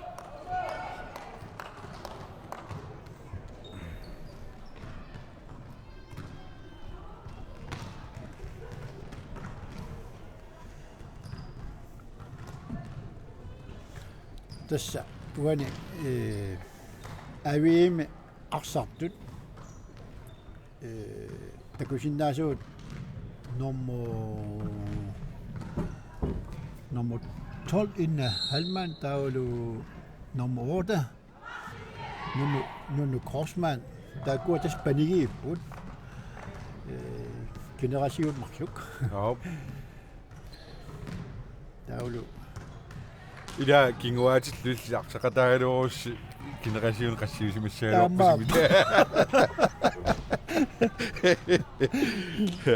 Tassa uani, eh, A V E-mi arsartut, eh, takusinnaasugut nummer, nummer tolv Inna Hallmann, taavalu nummer otte Nunu, Nunu Kreutzmann. Taakkua tassa panigiipput. Ee, generation marluk. Aap. Taavalu. Ila kinguaatillu illit arsaqataagaluarussi generation qassiusimassagaluarpusi. Taamaappoq.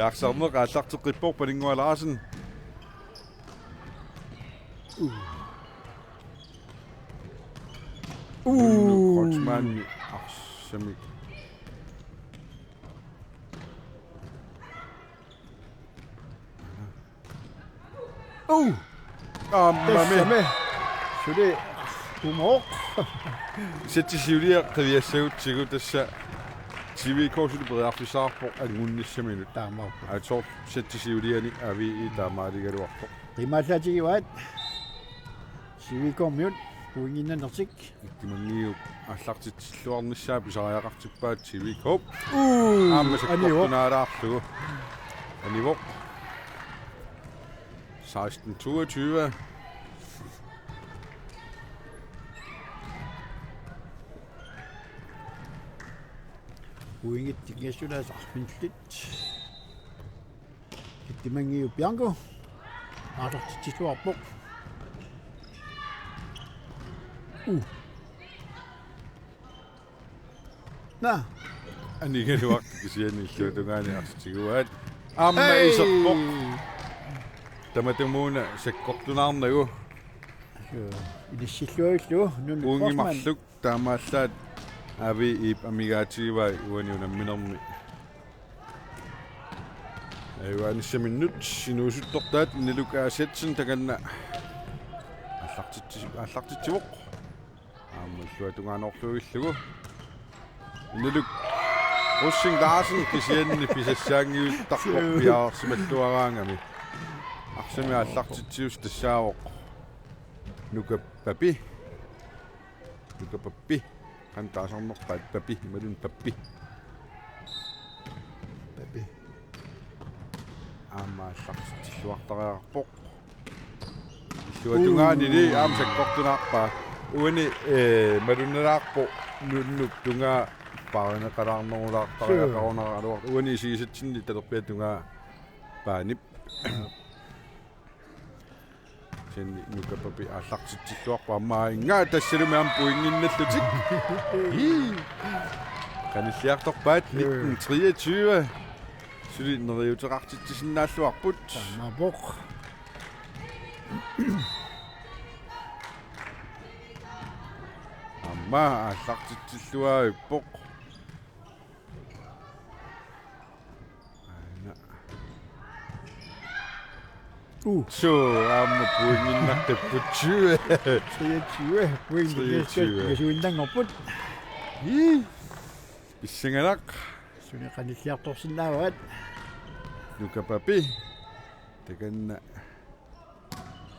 Arsarneq aallarteqqippoq Paninnguaq Larsen. Uu. Uu. Kreutzmann arsamik. Uu. Aammami. Tassami. Suli. Kumooq. Sætti siuliani qiviassagutsigu tassa T V K suli periarfissaqarpoq angunnissaminut. Taamaappoq. Aatsoq sætti siuliani A V I taamaaligaluarpoq. Qimaallaatigivaat. T V K-miut pointinnannertik. Ikimangiup aallartitsilluarnissaa pisariaqartippaat T V K. Uu, aamma anivoq. Sakkortunaalaarlugu. Anivoq. Seksten toogtyve. Pointit tikkiassunaasarfinillit. Kittimangiu Bianco. Aallartitsilluarpoq. Uh. Naa. Anigaluaq kisianni illuatungaani arsaq tiguaat. Aamma iserpoq. Tamatumuuna sakkortunaarnagu. Inissilluarlugu. Uungi marluk. Taamaallaat A V I-p amigaatigivai uani unamminermi. Ajugaanissaminnut inuusuttortaat Inaluk Asetsen takanna aallartitsi-, aallartitsivoq. Aamma illuatungaanorluillugu. Inaluk Rosing Larsen kisianni pisassaanngiuttarpoq piaarsimalluaraangami. Arsami aallartitsiusi tassaavoq. Nuka Papi. Nuka Papi. Qanoq taasarnerpaat Papi, imaluunniit Papi. Papi. Aamma aallartitsilluartariaqarpoq. Illuatungaanili aamma sakkortunaarpaa. Uani, ee, malunnalaarpoq nunnuk tungaa paarineqalaarnerulaartariaqarunaraluartoq. Uani isigisatsinni talerpiata tungaa paanip. Kisianni Nuka Papi aallartitsilluarpoq aamma inga tassalumi aamma pointinnallutik. Ii. Qanilliartorpaat nitten treogtyve. Suli neriuteqartitsisinnaalluarput. Taamaappoq. Aamma aallartitsilluarpoq. Aana. Uh. Suu, aamma pointinnaqqipput tyve. Treogtyve point. Treogtyve. Kasuinnanngorput. Ii. Pissanganaq. Suli qanilliartorsinnaavaat. Nuka Papi. Takanna.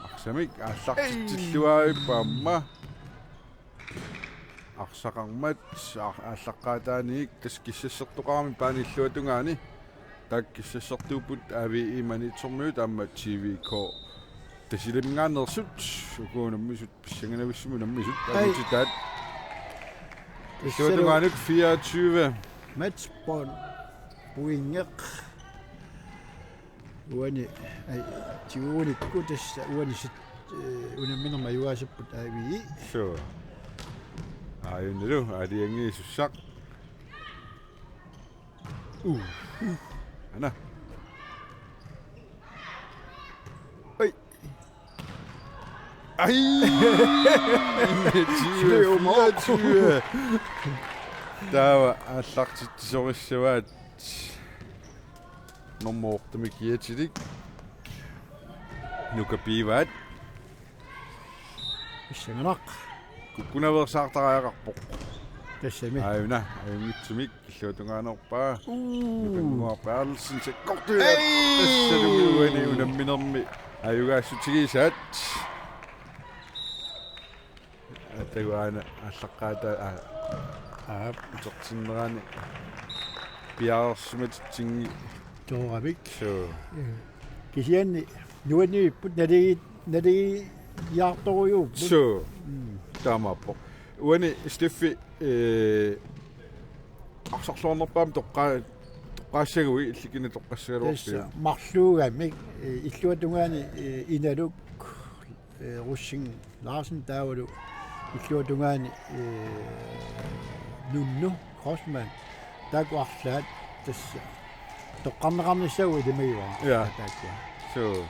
Arsamik aallartitsilluarpoq aamma. Arsaqarmat aar-, aallaqqaataaniit tassa kissassertoqarami paani illuatungaani. Taakku kissassertuupput A V I Maniitsormiut aamma T V K Tasiilaminngaanneersut. Uku unammisut pissanganavissumik unammisut. Ai. Angutitaat. Illuatungaanut fireogtyve. Matchball. Pointeq. Uani, ai, tigugunikku tassa uani sit, ee, unamminermi ajugaasupput A V I. Suu. Aajunilu, aalajangiisussaq. Uh. Aana. Ai. Ai. Tyve, fireogtyve. Taava aallartitsisorissavaat. Nummer otte-mik kiatilik. Nuka Pivaat. Pissanganaq. Kukkunaveersaartariaqarpoq. Tassami. Aajuna, ajunngitsumik, illuatungaanerpaa. Uu. Nukanngua Berthelsen sakkortuiaat. Ei! Tassalumi uani unamminermi ajugaassutigisaat. Atagu aana aallaqqaataa, aa, aap, utertinnerani piareersimatitsinngitsoorami. Suu. Kisianni nuannivipput naligi-, naligiartorujuupput. Suu. Mm. Taamaappoq. Uani Steffi, ee, arsarluarnerpaamik toqqaa-, toqqaassaguit illit kina toqqassagaluarpiuk? Tassa marluugamik, eh, illuatungaani, eh, Inaluk, eh, Rosing Larsen taavalu illuatungaani, eh, Nunnu Crossman. Taakku arlaat tassa toqqarneqarnissaat ilimagivaat. Ja. Taakku. Suu.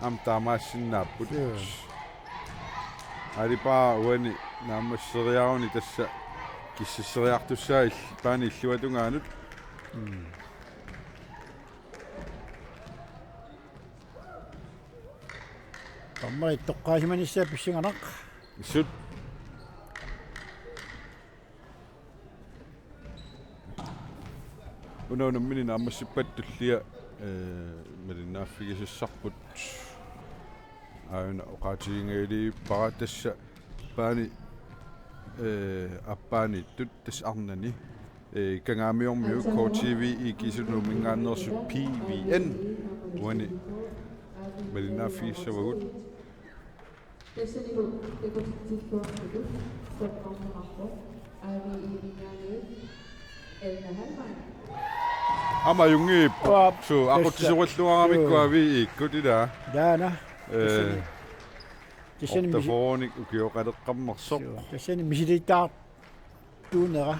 Aamma taamaasinnaapput. Suu. Alipaa uani naammasseriaruni tassa kissasseriartussaavoq ill-, paani illuatungaanut. Mm. Dommerit toqqaasimanissaat pissanganaq. Issut. Una unammineq naammassippat tullia, eh, malinnaaffigisassarput. Aajuna oqaatiginngiliippara tassa paani, eh, aappaaniittut tassa arnani. Eh, Kangaamiormiut K T V E kiisalu Nuumminngaanneersut P V N. Uani malinnaaffigissavarput. Tassanilu takutilluartutut toqqarneqarpoq A V E-minngaanniit Elna Hallmann. Aamma ajunngippoq. Uap, suu, tassa. Aqutsisorilluaramikku suu. A V E-kkut ilaa. Taanna. Eh, tassani. Tassani misi-, otteogfyrrenik ukioqaleqqammersoq. Suu, tassani misilittaartuunera.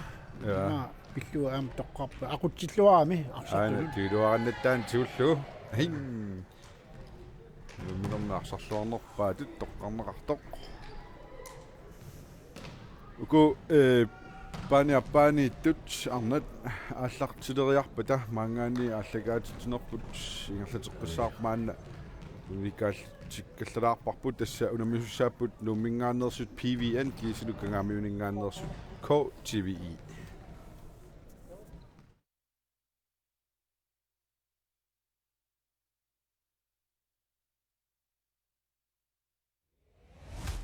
Ja. Aamma pillugu aamma toqqarpoq. Aqutsilluarami arsartutut. Aana, tiiluarannattaani tigullugu. Hing. Nuumminermi arsarluarnerpaatut toqqarneqartoq. Uku, eh, paani aappaaniittut arnat aallartileriarpata maanngaanniit aallakaatitsinerput ingerlateqqissaarput maanna unikaaltikkallalaarparput tassa unammisussaapput Nuumminngaanneersut P V N kiisalu Kangaamiuninngaanneersut K T V E.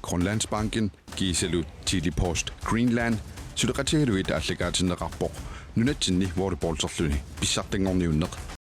Grønlandsbanken kiisalu Tele-Post Greenland suleqatigalugit aallakaatinneqarpoq nunatsinni volleyballserluni pissartanngorniunneq